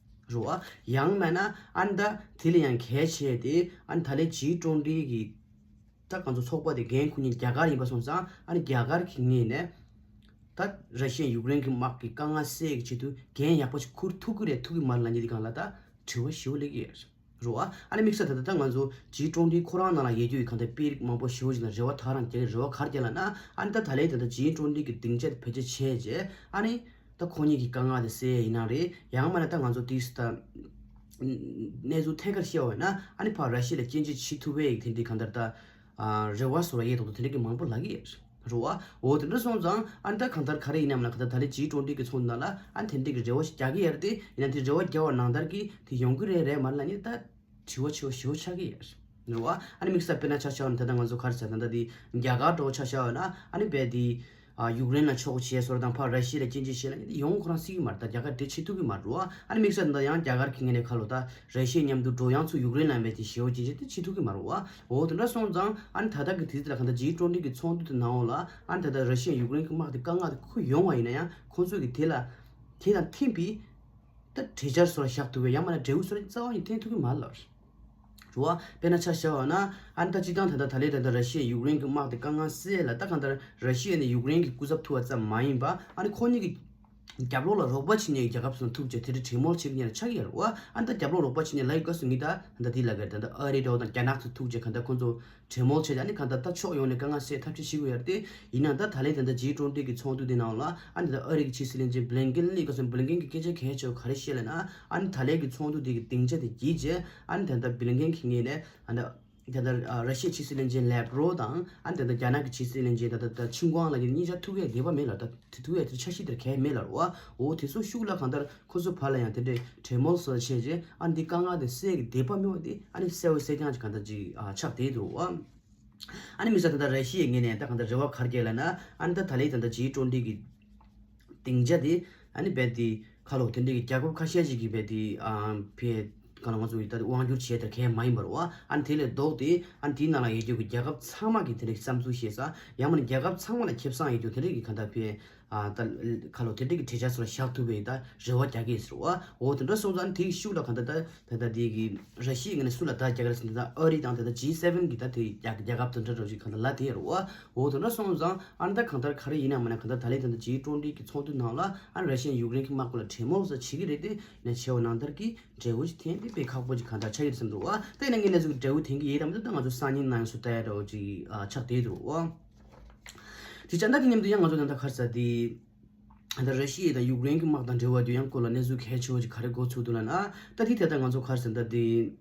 རེད་བ། ཡང་མིན་ན་ཨ་ནི་ད་དེ་ལས་ཡང་གལ་ཆེ་དེ་ཨ་ནི་ད་ལན་ཇི་ཊུ་ཝེན་ཊི་གི་ད་ང་ཚོ་ཚོགས་པ་དེ་འགན་འཁུར་མཁན་རྒྱ་གར་ཡིན་པ་སོང་ཙང་ཨ་ནི་རྒྱ་གར་གྱི་ངོས་ནས་ད་ར་ཤི་ཡ་ཡུཀ་རེན་གྱི་དམག་གི་དཀའ་ངལ་སེལ་གྱི་ཆེད་དུ་འགན་ཡག་པོ་ཞིག་འཁུར་ཐུབ་ཀྱི་རེད་ཐུབ་ཀྱི་མ་རེད་ལབ་མཁན་དེ་སྒང་ལ་ད་དྲི་བ་ཞེ་པོ་སླེབས་ཀྱི་ཡོད་རེད། རེད་བ། ཨ་ནི་དམིགས་བསལ་ད་ལྟ་ད་ང་ཚོ་ཇི་ཊུ་ཝེན་ཊི་ཁོ་རང་ནང་ལ་ཡོད་རྒྱུ་ཡི་གང་ལྟར་དཔོན་རིགས་མང་པོ་ཞེ་པོ་ཅིག་དང་རེ་བ་ད་རང་རྒྱག་གི་རེད་བ། ག་རེ་རྒྱག་ལབ་ན་ཨ་ནི་ད་ད་ལན་ད་ལྟ་ཇི་ཊུ་ཝེན་ཊི་གི་སྡིངས་ཆ་དེ་བེད་སྤྱོད་བྱས་རྗེས་ཨ་ནི་ད་ཁོ་གཉིས་ཀྱི་དཀའ་ངལ་དེ་སེལ་ཡ་ཡིན་ན་རེད། ཡང་མིན་ན་ད་ང་ཚོ་དེ་ད་གནས་ཚུལ་ཐད་ཀར་བཤད་པ་ཡིན་ན་ཨ་ནི་ཕར་ར་ཤི་ཡ་ལ་སྐྱོན་བརྗོད་བྱེད་ཐུབ་པའི་དེ་འདྲའི་གང་ལྟར་ད་རེ་བ་བཟོ་བ་ཡས་ཐོག་ཏུ་དེ་འདྲ་གི་མང་པོ་ལབ་ཀྱི་ཡོད་རེད། རེད་བ། འོ་དེ་འདྲ་སོང་ཙང་ཨ་ནི་ད་གང་ལྟར་ག་རེ་ཡིན་ནམ་ལ་གང་ལྟར་ད་ལན་ཇི་ཊུ་ཝེན་ཊི་གི་ཚོགས་འདུ་ནང་ལ་ཨ་ནི་དེ་འདྲ་གི་རེ་བ་ཞིག་རྒྱག་གི་ཡོད་རེད་དེ། ཡིན་ན་དེ་རེ་བ་རྒྱག་པ་ནང་ལྟར་གྱི་དེ་ཡོང་གི་རེད་རེད་མ་རེད་ལབ་ནི་ད་དྲི་བ་ཆེ་བོ་ཞེ་པོ་ཆགས་ཀྱི་ཡོད་རེད་བ། ཨ་ནི་དམིགས་བསལ་དཔེར་ན་ཆ་བཞག་ན་ད་ལྟ་ང་ཚོ་ག་རེ་ཟེར་ད་ལྟ་དེ་རྒྱ་གར་འདྲ་བོ་ཆ་བཞག་ཡོད་ན་ཨ་ནི་བས་དེ་ཡུཀ་རེན་ལ་ཕྱོགས་བྱས་སོར་དང་ཕར་ར་ཤི་ཡ་ལ་སྐྱོན་བརྗོད་བྱས་ལབ་ནི་དེ་ཡོང་ཁོ་རང་སྲིད་ཀྱི་མ་རེད། ད་རྒྱ་གར་དེ་བྱེད་ཐུབ་ཀྱི་མ་རེད་བ། ཨ་ནི་དམིགས་བསལ་ད་ལྟ་ཡང་རྒྱ་གར་གྱི་ངོས་ནས་ཁ་ལོ་ད་ར་ཤི་ཡ་མཉམ་དུ་འགྲོ་ཡང་ཚུར་ཡུཀ་རེན་ལ་བས་དེ་ཞེ་པོ་སྐྱོན་བརྗོད་དེ་བྱེད་ཐུབ་ཀྱི་མ་རེད་བ། འོ་དེ་འདྲ་སོང་ཙང་ཨ་ནི་ད་ལྟ་གི་དུས་ཚོད་ལ་གང་ལྟར་ཇི་ཊུ་ཝེན་ཊི་གི་ཚོགས་འདུ་དེ་ནང་འོག་ལ་ཨ་ནི་ད་ལྟ་ར་ཤི་ཡ་ཡུཀ་རེན་གྱི་དམག་དེ་དཀའ་ངལ་དེ་ཁུར་ཡོང་བ་ཡིན་ན་ཡང་ཁོང་ཚོ་གི་དེ་ལ་དེ་དང་མཐུན་པའི་ད་གྲོས་འཆར་བཟོ་ར་བཞག་ཐུབ་པའི་ཡང་མིན་ན་འབྲས་བུ་བཟོ་ར་རྩ་བ་ནས་འཐེན་ཐུབ་ཀྱི་མ་རེད་ལབ། རེད་བ། དཔེར་ན་ཆ་བཞག་པ་ན་ཨ་ནི་ད་སྤྱིར་བཏང་ད་ལྟ་ད་ལན་ད་ལྟ་ར་ཤི་ཡ་ཡུཀ་རེན་གྱི་དམག་དེ་དཀའ་ངལ་སེལ་ཡས་ལ་ད་གང་ལྟར་ར་ཤི་ཡ་ནས་ཡུཀ་རེན་གྱི་སྐུ་ཚབ་ཐུག་པ་ཙམ་མ་ཡིན་པ་ཨ་ནི་ཁོ་གཉིས་ཀྱི་རྒྱབ་ལོགས་ལ་རོགས་པ་བྱེད་མཁན་གྱི་རྒྱལ་ཁབ་སོགས་ཐུག་བྱས་དེ་འདྲའི་གྲོས་མོལ་བྱེད་མཁན་ལ་ཆགས་ཀྱི་ཡོད་རེད་བ། ཨ་ནི་ད་རྒྱབ་ལོགས་རོགས་པ་བྱེད་མཁན་ལབ་ཡས་སྐབས་སུ་ངས་ད་ད་ལྟ་དེ་ལབ་ཀྱི་རེད། ད་ལྟ་ཨ་རི་འདྲ་བོ་དང་རྒྱ་ནག་ཚོ་ཐུག་བྱས་གང་ལྟར་ཁོང་ཚོ་གྲོས་མོལ་བྱས་ཏེ་ཨ་ནི་གང་ལྟར་ད་ཕྱོགས་ཡོངས་ནས་དཀའ་ངལ་སེལ་ཐབས་ཤེས་བྱེད་ཀྱི་ཡོད་རེད་དེ། ཡིན་ནའང་ད་ད་ལན་ད་ལྟ་ཇི་ཊུ་ཝེན་ཊི་གི་ཚོགས་འདུ་དེ་ནང་ལ་ཨ་ནི་ད་ཨ་རི་གི་ཕྱི་སྲིད་བློན་ཆེན་བྷི་ལིན་ཀེན་སླེབས་སྐབས་སུ་བྷི་ལིན་ཀེན་གྱིས་སྐད་ཆ་གལ་ཆེ་བ་ག་རེ་བཤད་ལབ་ན་ཨ་ནི་ད་ལན་གྱི་ཚོགས་འདུ་དེ་གི་སྡིངས་ཆ་དེ་བརྒྱུད་བྱས་ཨ་ནི་ད་ལྟ་བྷི་ལིན་ཀེན་གྱི་ངོས་ནས་ཨ་ནི་ད་ལྟ་ཨ་ར་ཤི་ཡའི་ཕྱི་སྲིད་བློན་ཆེན་ལེབ་རོབ་དང་ཨ་ནི་ད་ལྟ་རྒྱ་ནག་གི་ཕྱི་སྲིད་བློན་ཆེན་ད་ལྟ་ད་ཆིན་ཀུང་ལགས་ཀྱི་གཉིས་ཆ་ཐུག་ཡས་འདོད་པ་མེད་ལབ། ད་དེ་ཐུག་ཡས་དེ་འཆར་གཞི་དེར་གལ་མེད་ལབ་རེད་བ། འོ་དེ་ཚོ་ཤུགས་ལ་གང་ལྟར་ཁོ་ཚོ་བར་ལ་ཡང་དེ་འདྲའི་གྲོས་མོལ་སོགས་བྱས་རྗེས་ཨ་ནི་འདི་དཀའ་ངལ་དེ་སེལ་གྱི་འདོད་པ་མེད་པ་དེ་ཨ་ནི་གསལ་བོ་གསལ་རྐྱང་ཅིག་གང་ལྟར་ཅིག་ཨ་ཆགས་བསྡད་འདུག་བ། ཨ་ནི་དམིགས་བསལ་ད་ལྟ་ར་ཤི་ཡའི་ངོས་ནས་ད་གང་ལྟར་རེ་བ་ག་རེ་བསྐྱེད་ལབ་ན་ཨ་ནི་ད་ད་ལན་ད་ལྟ་ཇི་ཊུ་ཝེན་ཊི་གི་སྡིངས་ཆ་དེ་ཨ་ནི་རྦད་དེ་ཁ་ལོ་དེ་འདྲའི་གི་རྒྱལ་ཁབ་ཁ་ཤས་ཤིག་གིས་རྦད་དེ་ཨ་ཕའི་ག་ལ་ང་ཚོ་ཡི་ད་དབང་བསྒྱུར་བྱས་དེ་གལ་མ་ཡིན་པར་བ། ཨ་ནི་དེ་ལས་ལྡོག་སྟེ་ཨ་ནི་དེའི་ནང་ལ་ཡོད་རྒྱུ་གི་རྒྱལ་ཁབ་ཚང་མ་གི་དེ་འདྲའི་བསམ་ཚུལ་བཤད་ས་ཡང་མིན་ན་རྒྱལ་ཁབ་ཚང་མ་ལ་ཁེ་བཟང་ཡོད་རྒྱུ་དེ་འདྲའི་གི་གང་ལྟར་ཕའི་ཨ་ད་ཁ་ལོ་དེ་འདྲའི་གི་གྲོས་འཆར་སོགས་ལ་བཞག་ཐུབ་པའི་ད་རེ་བ་རྒྱག་གི་ཟེར་བ། འོ་དེ་འདྲ་སོང་ཙང་དེའི་ཤུགས་ལ་གང་ལྟར་ད་ད་ལྟ་དེ་གི་ར་ཤི་ཡའི་ངོས་ནས་སུ་ལ་ད་རྒྱག་གི་རེད་ཟེར་ན་ད་ཨ་རི་དང་ད་ལྟ་ཇི་སེ་ཝེན་གི་ད་དེ་རྒྱལ་རྒྱལ་ཁབ་དེ་འདྲ་འདྲ་བོ་ཞིག་གང་ལྟར་ལབ་བསྡད་ཡོད་རེད་བ། འོ་དེ་འདྲ་སོང་ཙང་ཨ་ནི་ད་གང་ལྟར་ག་རེ་ཡིན་ན་མིན་ན་གང་ལྟར་ད་ལན་ད་ལྟ་ཇི་ཊུ་ཝེན་ཊི་གི་ཚོགས་འདུ་ནང་ལ་ཨ་ནི་ར་ཤི་ཡ་ཡུཀ་རེན་གི་དམག་སྐོར་ལ་གྲོས་མོལ་སོགས་བྱེད་ཀྱི་རེད་དེ་ནས་བྱས་པ་ནང་ལྟར་གི་འབྲས་བུ་ཞིག་ཐོན་ཏེ་དཔེ་ཁག་པོ་ཅིག་གང་ལྟར་ཆགས་ཀྱི་རེད་བསམ་འདུག་བ། དེ་ཡིན་ན་ངས་གནས་ཚུལ་གྱི་འབྲས་བུ་ཐོན་གྱི་ཡོད་དམ་མེད་དམ་ད་ང་ཚོ་སང་ཉིན་གནངས་ཉིན་སུ་ལྟ་ཡ་འདྲ་བོ་ཅིག་ཨ་ཆགས་བསྡད་འདུག་བ། དེ་བྱས་ད་དེ་མཉམ་དུ་ཡང་ང་ཚོ་ད་ལྟ་ག་རེ་ཟེར་དེ། ད་ལྟ་ར་ཤི་ཡ་དང་ཡུཀ་རེན་གྱི་དམག་དང་འབྲེལ་བ་དེ་ཡང་སྐོར་ལ་གནས་ཚུལ་གལ་ཆེ་བོ་ཅིག་ག་རེ་འགོ་ཚུགས་འདུག་ལབ་ན། ད་དེ་ད་ལྟ་ང་ཚོ་ག་རེ་ཟེར་ད་དེ།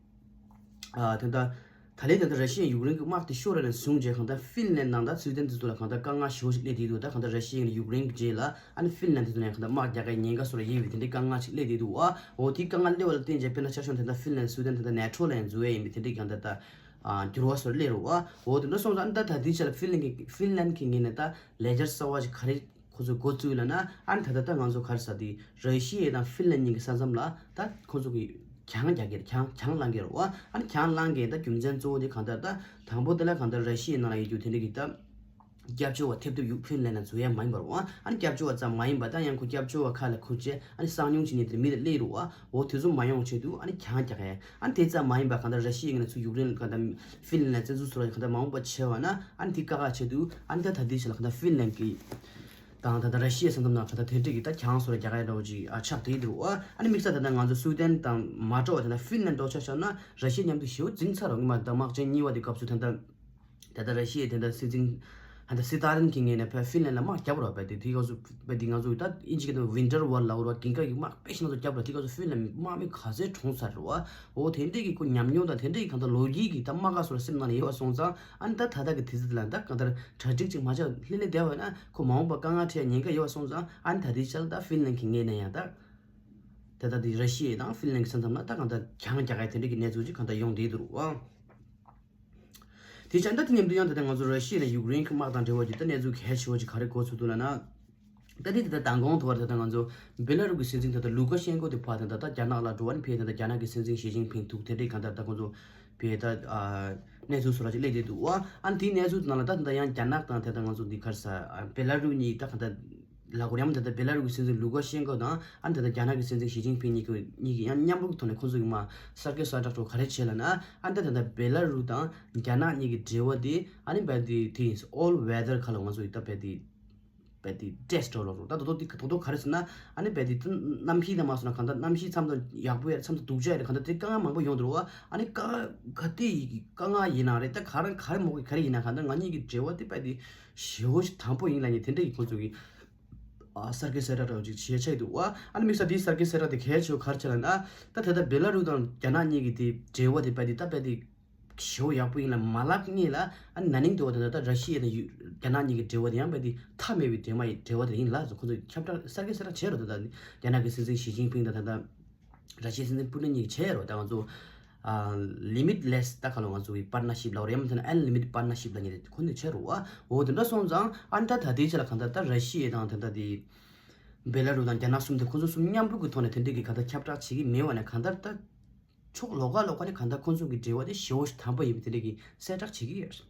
ཨ་ད་ལྟ་ད་ལན་ད་ལྟ་ར་ཤི་ཡ་ཡུཀ་རེན་གྱི་དམག་དེ་ཤོར་བ་ནས་བཟུང་རྗེས་གང་ལྟར་ཧྥིན་ལན་དང་ད་སུའི་ཏན་དེ་ཚོ་ལ་གང་ལྟར་དཀའ་ངལ་ཞེ་པོ་ཞིག་སླེབས་བསྡད་འདུག་ད་གང་ལྟར་ར་ཤི་ཡ་ཡུཀ་རེན་གྱི་རྗེས་ལ་ཨ་ནི་ཧྥིན་ལན་དེ་ཚོ་ནས་གང་ལྟར་དམག་རྒྱག་གི་ཉེན་ཁ་སོགས་ལ་ཡོད་པའི་དེ་འདྲའི་དཀའ་ངལ་ཞིག་སླེབས་བསྡད་འདུག་བ། འོ་དེའི་དཀའ་ངལ་སླེབས་པ་ལ་བརྟེན་བྱས་དཔེར་ན་ཆ་བཞག་ན་ད་ལྟ་ཧྥིན་ལན་སུའི་ཏན་ད་ལྟ་ནེ་ཊོ་ལ་ཡང་འཛུལ་ཡ་ཡིན་པའི་དེ་འདྲའི་གང་ལྟར་ད་འགྱུར་བ་སོགས་སླེབས་རེད་བ། འོ་དེ་འདྲ་སོང་ཙང་ད་ད་ལྟའི་ཆ་ལ་ཧྥིན་ལན་གྱི་ཧྥིན་ལན་གྱི་ངོས་ནས་ད་ལས་འཆར་གསར་བ་ཞིག་ག་རེ་ཁོ་ཚོས་འགོ་བཙུགས་ལབ་ན་ཨ་ནི་ད་ལྟ་ད་ང་ཚོ་ག་རེ་ཟེར་དེ་ར་ཤི་ཡ་དང་ཧྥིན་ལན་གཉིས་ཀྱི་ས་མཚམས་ལ་ད་ཁོ་ཚོ་གིས་གྱང་རྒྱག་གི་རེད། གྱང་གྱང་ལངས་ཀྱི་རེད་བ། ཨ་ནི་གྱང་ལངས་མཁན་ད་རྒྱུ་མཚན་གཙོ་བོ་དེ་གང་ལྟར་ད་དང་པོ་དེ་ལ་གང་ལྟར་ར་ཤི་ཡའི་ནང་ལ་ཡོད་རྒྱུ་དེ་འདྲ་གི་ད་སྐྱབས་བཅོལ་བ་ཐེབས་ཐེབས་ཡུག་ཧྥིན་ལན་ལ་འཛུལ་ཡ་མ་ཡིན་པ་རེད་བ། ཨ་ནི་སྐྱབས་བཅོལ་བ་ཙམ་མ་ཡིན་པ་ད་ཡང་ཁོ་སྐྱབས་བཅོལ་བ་ཁ་ལ་ཁུར་བྱས་ཨ་ནི་གསང་མྱོང་བྱེད་མཁན་དེ་མི་དེ་སླེབས་རེད་བ། འོ་དེ་ཚོ་མ་ཡོང་ཆེད་དུ་ཨ་ནི་གྱང་རྒྱག་ཡ། ཨ་ནི་དེ་ཙམ་མ་ཡིན་པ་གང་ལྟར་ར་ཤི་ཡའི་ངོས་ནས་ཚུར་ཡུཀ་རེན་ལ་གང་ལྟར་ཧྥིན་ལན་ལ་བཙན་འཛུལ་བཟོ་ར་གང་ལྟར་མ་འོངས་པ་བྱས་པ་ན་ཨ་ནི་དེ་བཀག་ཡ་ཆེད་དུ་ཨ་ནི་ད་ད་ལྟའི་ཆ་ལ་གང་ལྟར་ཧྥིན་ལན་གྱི་དང་ད་ལྟ་ར་ཤི་ཡའི་ས་མཚམས་ནང་གང་ལྟར་དེ་འདྲས་ཀྱི་ད་གྱང་བཟོ་ར་རྒྱག་ཡ་འདྲ་བོ་ཅིག་ཨ་ཆགས་བསྡད་འདུག་བ། ཨ་ནི་དམིགས་བསལ་ད་ལྟ་ང་ཚོ་སུའུ་ཏན་དང་མ་འདྲ་བ་ད་ལྟ་ཧྥིན་ལན་འདྲ་བོ་ཆ་བཞག་ན་ར་ཤི་ཡ་མཉམ་དུ་ཞེ་པོ་འཛིང་ཚར་རོ། ངོ་མ་ད་དམག་ཆེན་གཉིས་པ་དེ་སྐབས་སུ་ད་ལྟ་ད་ལྟ་ར་ཤི་ཡའི་དེ་འདྲ་སྲིད་འཛིན་ཨ་ད་སི་ཏཱ་ལིན་གྱི་ངོས་ནས་ཕར་ཧྥིན་ལན་ལ་དམག་བརྒྱབ་རོགས་བས་དེ་དེ་སྐབས་སུ་བས་དེ་ང་ཚོ་ད་ཨིན་ཇི་སྐད་དུ་ཝིན་ཊར་ཝར་ལབ་རོགས་དགུན་ཁ་གི་དམག་དཔེ་ཞིག་ང་ཚོ་བརྒྱབ་རོགས། དེ་སྐབས་སུ་ཧྥིན་ལན་དམག་མི་ག་ཚོད་གྲོངས་ཚར་རོ། འོ་དེ་འདྲས་ཀྱི་ཁོ་ཉམས་མྱོང་དང་དེ་འདྲས་ཀྱི་གང་ལྟར་ལོ་རྒྱུས་ཀྱི་ད་དམག་སྒར་སོགས་ལ་སེམས་ནང་ལ་ཡོད་པ་སོང་ཙང་ཨ་ནི་ད་ད་ལྟ་གི་དུས་ཚོད་དེ་ལ་ད་གང་ལྟར་གྲ་སྒྲིག་ཅིག་མ་བྱས་ལྷིང་ལྷིང་བསྡད་པ་ཡིན་ན་ཁོ་མ་འོངས་པ་དཀའ་ངལ་འཕྲད་ཉེན་ཁ་ཡོད་པ་སོང་ཙང་ཨ་ནི་ད་ལྟའི་ཆར་ད་ཧྥིན་ལན་གྱི་ངོས་ནས་ཡང་ད་ད་ལྟ་དེ་ར་ཤི་ཡ་དང་ཧྥིན་ལན་གྱི་ས་མཚམས་ལ་ད་གང་ལྟར་གྱང་རྒྱག་ཡ་དེ་འདྲས་ཀྱི་གནས་ཚུལ་ཅིག་གང་ལྟར་ཡོང་བསྡད་འདུག་བ། དེ་བྱས་ད་དེ་མཉམ་དུ་ཡང་ད་ལྟ་ང་ཚོ་ར་ཤི་ཡ་དང་ཡུཀ་རེན་གྱི་དམག་དང་འབྲེལ་བ་ཅིག་ད་གནས་ཚུལ་གལ་ཆེ་བ་ཅིག་ག་རེ་གོ་ཚུལ་འདུག་ལབ་ན། ད་དེ་ད་ལྟ་མདང་དགོང་དུ་བར་ད་ལྟ་ང་ཚོ་བེ་ལ་རུ་གི་སྲིད་འཛིན་ད་ལྟ་ལུ་ཀ་ཤེན་ཀོ་དེ་ཕར་ད་ལྟ་ད་རྒྱ་ནག་ལ་འགྲོ་བ་ནི་ཕེ་ད་ལྟ་རྒྱ་ནག་གི་སྲིད་འཛིན་ཞི་ཅིན་ཕིང་ཐུག་དེ་འདྲས་གང་ལྟར་ད་ཁོང་ཚོ་ཕེ་ད་གནས་ཚུལ་སོགས་ར་ཅིག་སླེབས་བསྡད་འདུག་བ། ཨ་ནི་དེའི་གནས་ཚུལ་ནང་ལ་ད་ད་ལྟ་ཡང་རྒྱ་ནག་དང་དེ་ད་ང་ཚོ་འདི་ག་རེ་ཟེར་བེ་ལ་རུ་གཉིས་ད་གང་ལྟར་ལ་གོ་རེམ་ད་ལྟ་བེ་ལ་རུ་གི་སྲིད་འཛིན་ལུ་ཀ་ཤེན་ཀོ་དང་ཨ་ནི་ད་ལྟ་རྒྱ་ནག་གི་སྲིད་འཛིན་ཞི་ཅིན་ཕིང་གཉིས་ཀྱི་གཉིས་ཀྱི་ཡང་མཉམ་རུབ་ཀྱི་ཐོག་ནས་ཁོང་ཚོ་གི་མ་གསར་འགོད་གསལ་བསྒྲགས་ཐོག་ག་རེ་བྱས་ལབ་ན། ཨ་ནི་ད་ད་ལྟ་བེ་ལ་རུ་དང་རྒྱ་ནག་གཉིས་ཀྱི་འབྲེལ་བ་དེ་ཨ་ནི་བལ་དེ་དེ་ཨོལ་ཝེ་དར་ཁ་ལ་ང་ཚོ་ཡི་ད་བལ་དེ་བལ་དེ་ཏེས་ཏྲོ་ལོ་རུ་ད་དོ་དོ་དེ་དོ་དོ་ག་རེ་ཟེར་ན། ཨ་ནི་བལ་དེ་ད་གནམ་གཤིས་ད་མ་སོང་ན་གང་ལྟར་གནམ་གཤིས་མཚམས་དང་ཡག་པོ་ཡ་མཚམས་དང་སྡུག་ཅག་ཡ་གང་ལྟར་དེ་དཀའ་ངལ་མང་པོ་ཡོང་འདུག་བ། ཨ་ནི་དཀའ་ག་དེ་ཡི་དཀའ་ངལ་ཡིན་ན་རེད། ད་ག་རེ་ག་རེ་མོ་གི་ག་རེ་ཡིན་ན་གང་ལྟར་ང་གཉིས་ཀྱི་འབྲེལ་བ་དེ་བལ་དེ་ཞེ་པོ་ཞིག་དམ་པོ་ཡིན་ལབ་ནས་དེ་འདྲ་ཡི་ཁོང་ཚོ་གི་ཨ་གསར་འགོད་གསལ་བསྒྲགས་འདྲ་བོ་ཅིག་བྱས་ཆགས་འདུག་བ། ཨ་ནི་དམིགས་བསལ་དེའི་གསར་འགོད་གསལ་བསྒྲགས་དེ་གལ་ཆེ་བ་ག་རེ་བྱས་ལབ་ན། ད་ད་ལྟ་བེ་ལ་རུ་དང་རྒྱ་ནག་གཉིས་ཀྱི་དེ་འབྲེལ་བ་དེ་བལ་དེ་ད་བལ་དེ་ཞེ་པོ་ཡག་པོ་ཡིན་ལ་མ་ལབ་སྔོན་ལ་ཨ་ནི་ན་ནིང་དུ་བ་དེ་ད་ད་ར་ཤི་ཡ་དང་ཡུ་རྒྱ་ནག་གཉིས་ཀྱི་འབྲེལ་བ་དེ་ཡང་བལ་དེ་མཐའ་མེད་པའི་འབྲེལ་མ་ཡི་འབྲེལ་བ་དེ་ཡིན་ལ་ཁོང་ཚོས་ཁྱབ་བསྒྲགས་གསར་འགོད་གསལ་བསྒྲགས་བྱས་རོ། ད་ད་རྒྱ་ནག་གི་སྲིད་འཛིན་ཞི་ཅིན་ཕིང་དང་ད་ད། ར་ཤི་ཡའི་སྲིད་འཛིན་པུ་ཏིན་གཉིས་བྱས་རོ། ད་ང་ཚོ་ཨ་ལི་མིཊ་ལེས་ད་ག་ལོ་ང་ཚོ་གི་པར་ན་ཤིབ་ལ་རེམ་ཐན་ཨན་ལི་མིཊ་པར་ན་ཤིབ་ལ་ཉེ་ཁོ་ནི་བྱས་རོ་བ། འོ་དེ་འདྲ་སོང་ཙང་ཨ་ནི་ད་ད་དེའི་ཆ་ལ་གང་ལྟར་ད་ར་ཤི་ཡ་དང་དེ་འདྲ་དེ་བེ་ལ་རུ་དང་རྒྱ་ནག་གསུམ་དེ་ཁོ་ཚོ་གསུམ་མཉམ་རུབ་ཀྱི་ཐོག་ནས་དེ་འདྲའི་གི་གང་ལྟར་ཁྱབ་བསྒྲགས་བྱེད་ཀྱི་མེད་བ་ནས་གང་ལྟར་ད་ཕྱོགས་ལོགས་ཀ་ལོགས་ཀ་ནས་གང་ལྟར་ཁོ་ཚོ་གི་འབྲེལ་བ་དེ་ཞེ་པོ་ཞིག་དམ་པོ་ཡིན་པའི་དེ་འདྲའི་གི་གསལ་བསྒྲགས་བྱེད་ཀྱི་ཡོད།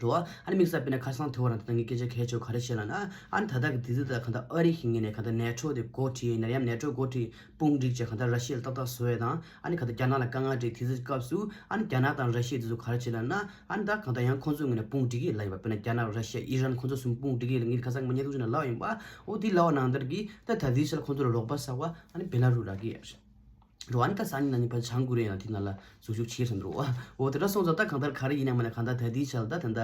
རེད་བ། ཨ་ནི་དམིགས་བསལ་དཔེར་ན་ཁ་སང་དེ་བར་ད་ལྟ་ངས་སྐད་ཆ་གལ་ཆེ་བ་ག་རེ་བཤད་ལབ་ན། ཨ་ནི་ད་ལྟ་གི་དུས་ཚོད་ད་གང་ལྟར་ཨ་རི་གི་ངོས་ནས་གང་ལྟར་ནེ་ཊོ་དེ་འགོ་ཁྲིད་ཡིན་ན་ཡང་ནེ་ཊོ་འགོ་ཁྲིད་དཔུང་སྒྲིག་བྱས་གང་ལྟར་ར་ཤི་ཡ་ལ་ཏག་ཏག་བཟོ་ཡས་དང་། ཨ་ནི་གང་ལྟར་རྒྱ་ནག་ལ་དཀའ་ངལ་འཕྲད་དུས་ཚོད་སྐབས་སུ། ཨ་ནི་རྒྱ་ནག་དང་ར་ཤི་ཡ་དེ་ཚོ་ག་རེ་བྱེད་ལབ་ན། ཨ་ནི་ད་གང་ལྟར་ཡང་ཁོང་ཚོའི་ངོས་ནས་དཔུང་སྒྲིག་གི་ལབ་ཡིན་པ། དཔེར་ན་རྒྱ་ནག་ར་ཤི་ཡ་ཨི་རན་ཁོང་ཚོ་གསུམ་དཔུང་སྒྲིག་གི་ལབ། ངས་ཁ་སང་མ་ཉེས་ཐུག་ཅིག་ན་ལབ་ཡིན་པ། འོ་དེ་ལབ་པ་ནང་ལྟར་གྱི་ད་ད་ལྟའི་ཆར་ཁོང་ཚོ་ལ་རོགས་པ་གསར་པ་ཨ་ནི་བེ་ལ་རུ་རག་གི་ཡོད་རེད། འགྲོ་བ་ནི་ད་སང་ཉིན་གནངས་ཉིན་ཕར་བྱང་ཀོ་རི་ཡ་ཡང་དེ་ནང་ལ་ཟུག་ཞུགས་བྱེད་བསམ་འགྲོ་བ། འོ་དེ་འདྲ་སོང་ཙང་ད་གང་ལྟར་ག་རེ་ཡིན་ནའང་མིན་ན་གང་ལྟར་ད་ལྟའི་ཆར་ད་ད་ལྟ་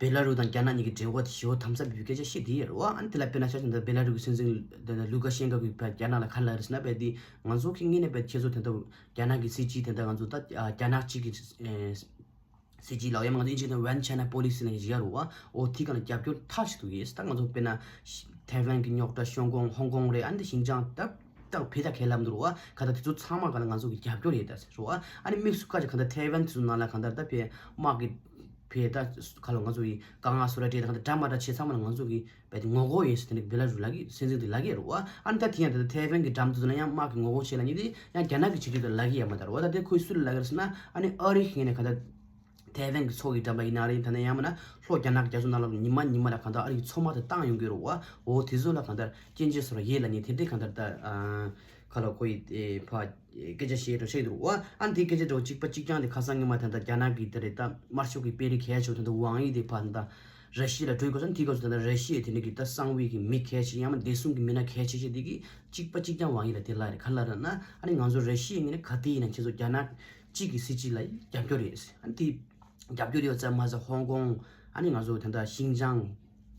བེ་ལ་རུ་དང་རྒྱ་ནག་གཉིས་ཀྱི་འབྲེལ་བ་དེ་ཞེ་པོ་དམ་ཟབ་ཡོད་པའི་སྐད་ཆ་བཤད་བསྡད་ཡོད་རེད་བ། ཨ་ནི་དེ་ལ་དཔེར་ན་ཆ་བཞག་ན་ད་བེ་ལ་རུ་གི་སྲིད་འཛིན་ད་ལུ་ཀ་ཤན་ཀོ་གིས་ཕར་རྒྱ་ནག་ལ་ག་རེ་ལབ་རེད་ཟེར་ན། དཔེ་དེ་ང་ཚོ་གི་ངོས་ནས་དཔེ་ཁྱེད་ཚོ་དེ་འདྲ་རྒྱ་ནག་གི་སྲིད་ཇུས་དེ་འདྲ་ང་ཚོ་ད་རྒྱ་ནག་གཅིག་གི་སྲིད་ཇུས་ལབ་ཡ་མ་ང་ཚོ་ཨིན་ཇི་ནང་One China Policy ལབ་ཡ་ཞིག་ཡོད་རེད་བ། འོ་དེ་སྒང་ལ་རྒྱབ་སྐྱོར་མཐའ་གཅིག་ཏུ་ཡོད། ད་ང་ཚོ་དཔེར་ན་ཐའེ་ཝན་གྱི་རྙོག་དྲ། ཤོང་ཀོང་ཧོང་ཀོང་རེད། ཨ་ནི་ད་ཤིན་ཅང་ད་ད་བོད་ད་ག་རེ་ལབ་འདུག་རེད་བ། གང་ལྟར་དེ་ཚོ་ཚང་མ་སྒང་ལ་ང་ཚོ་གི་རྒྱབ་སྐྱོར་ཡོད་ད་ཟེར་རེད་བ། ཨ་ནི་དམིགས་སུ་བཀར་བྱས་གང་ལྟར་ཐའེ་ཝན་དེ་ཚོ་ནང་ལ་གང་ལྟར་ད་དཔེ་དམག་གི་བོད་ད་ག་ལ་ང་ཚོ་གི་དཀའ་ངལ་བཟོ་ར་འདྲ་ད་གང་ལྟར་འདྲ་མ་འདྲ་བྱས་ཚང་མ་ལ་ང་ཚོ་གི་བས་ཏེ་ངོ་རྒོལ་ཡིན་ཟེར་དེ་འདྲ་བེ་ལ་རུ་ལབ་ཀྱི་སྲིད་འཛིན་དེ་ལབ་ཀྱི་རེད་བ། ཨ་ནི་ད་དེ་ཡང་ད་ལྟ་ཐའེ་ཝན་གྱི་འགྲམ་དེ་ཚོ་ལ་ཡང་དམག་གི་ངོ་རྒོལ་བྱེད་ལབ་མཁན་དེ་ཡང་རྒྱ་ནག་གི་བྱེད་ཀྱི་འདུག་ལབ་ཀྱི་ཡོད་མ་རེད་བ། ད་དེ་ཁོས་སུ་ལ་ལབ་ཀྱི་རེད་ཟེར་ན། ཨ་ནི་ཨ་རི་གི་ངོས་ནས་གང་ལྟར་ཐའེ་ཝན་གྱི་མཚོ་གི་འགྲམ་ལ་ཡིན་ན་རེད། ད་ནི་ཡང་མིན་ན་ལྷོ་རྒྱ་ནག་རྒྱ་མཚོ་ནང་ལ་ཉི་མ་ཉི་མ་ལ་གང་ལྟར་ཨ་རི་གི་མཚོ་དམག་དེ་བཏང་ཡོང་གི་རེད་བ། འོ་དེ་ཚོ་ལ་གང་ལྟར་སྐྱོན་བརྗོད་བཟོ་ར་ཡོད་ལབ་མཁན་དེ་འདྲའི་གང་ལྟར་ད་ཨ་ག་ལ་ཁོ་ཡི་ཨེ་ཕ་སྐད་ཆ་བཤད་འགྲོ་ཆགས་འདུག་བ། ཨ་ནི་དེ་སྐད་ཆ་འགྲོ་གཅིག་པ་གཅིག་རྐྱང་དེ་ཁ་སང་ཉི་མ་ད་ལྟ་རྒྱ་ནག་གི་དེ་རེད་ད་དམར་ཤོག་གི་དཔོན་རིགས་གལ་ཆེ་བ་ད་ལྟ་ཝང་ཡི་དེ་ཕར་ད་ར་ཤི་ཡ་ལ་འགྲོ་དགོས་ས། དེའི་སྐབས་སུ་ད་ལྟ་ར་ཤི་ཡའི་དེ་འདྲ་གི་ད་གསང་བའི་གི་མི་གལ་ཆེ་ཡང་མ་བདེ་སྲུང་གི་མི་སྣ་གལ་ཆེ་ཆེ་དེ་གི་གཅིག་པ་གཅིག་རྐྱང་ཝང་ཡི་ལ་དེ་ལབ་རེད། ག་ལབ་རེད་ན། ཨ་ནི་ང་ཚོ་ར་ཤི་ཡའི་ངོས་ནས་ག་དུས་ཡིན་ན་ཁྱེད་ཚོ་རྒྱ་ནག་གཅིག་གི་སྲིད་ཇུས་ལ་རྒྱབ་སྐྱོར་རེད། ཨ་ནི་དེ་རྒྱབ་སྐྱོར་ཡོད་ཙམ་མ་ཟད་ཧོང་ཀོང་། ཨ་ནི་ང་ཚོ་ད་ལྟ་ཤིན་ཅང་།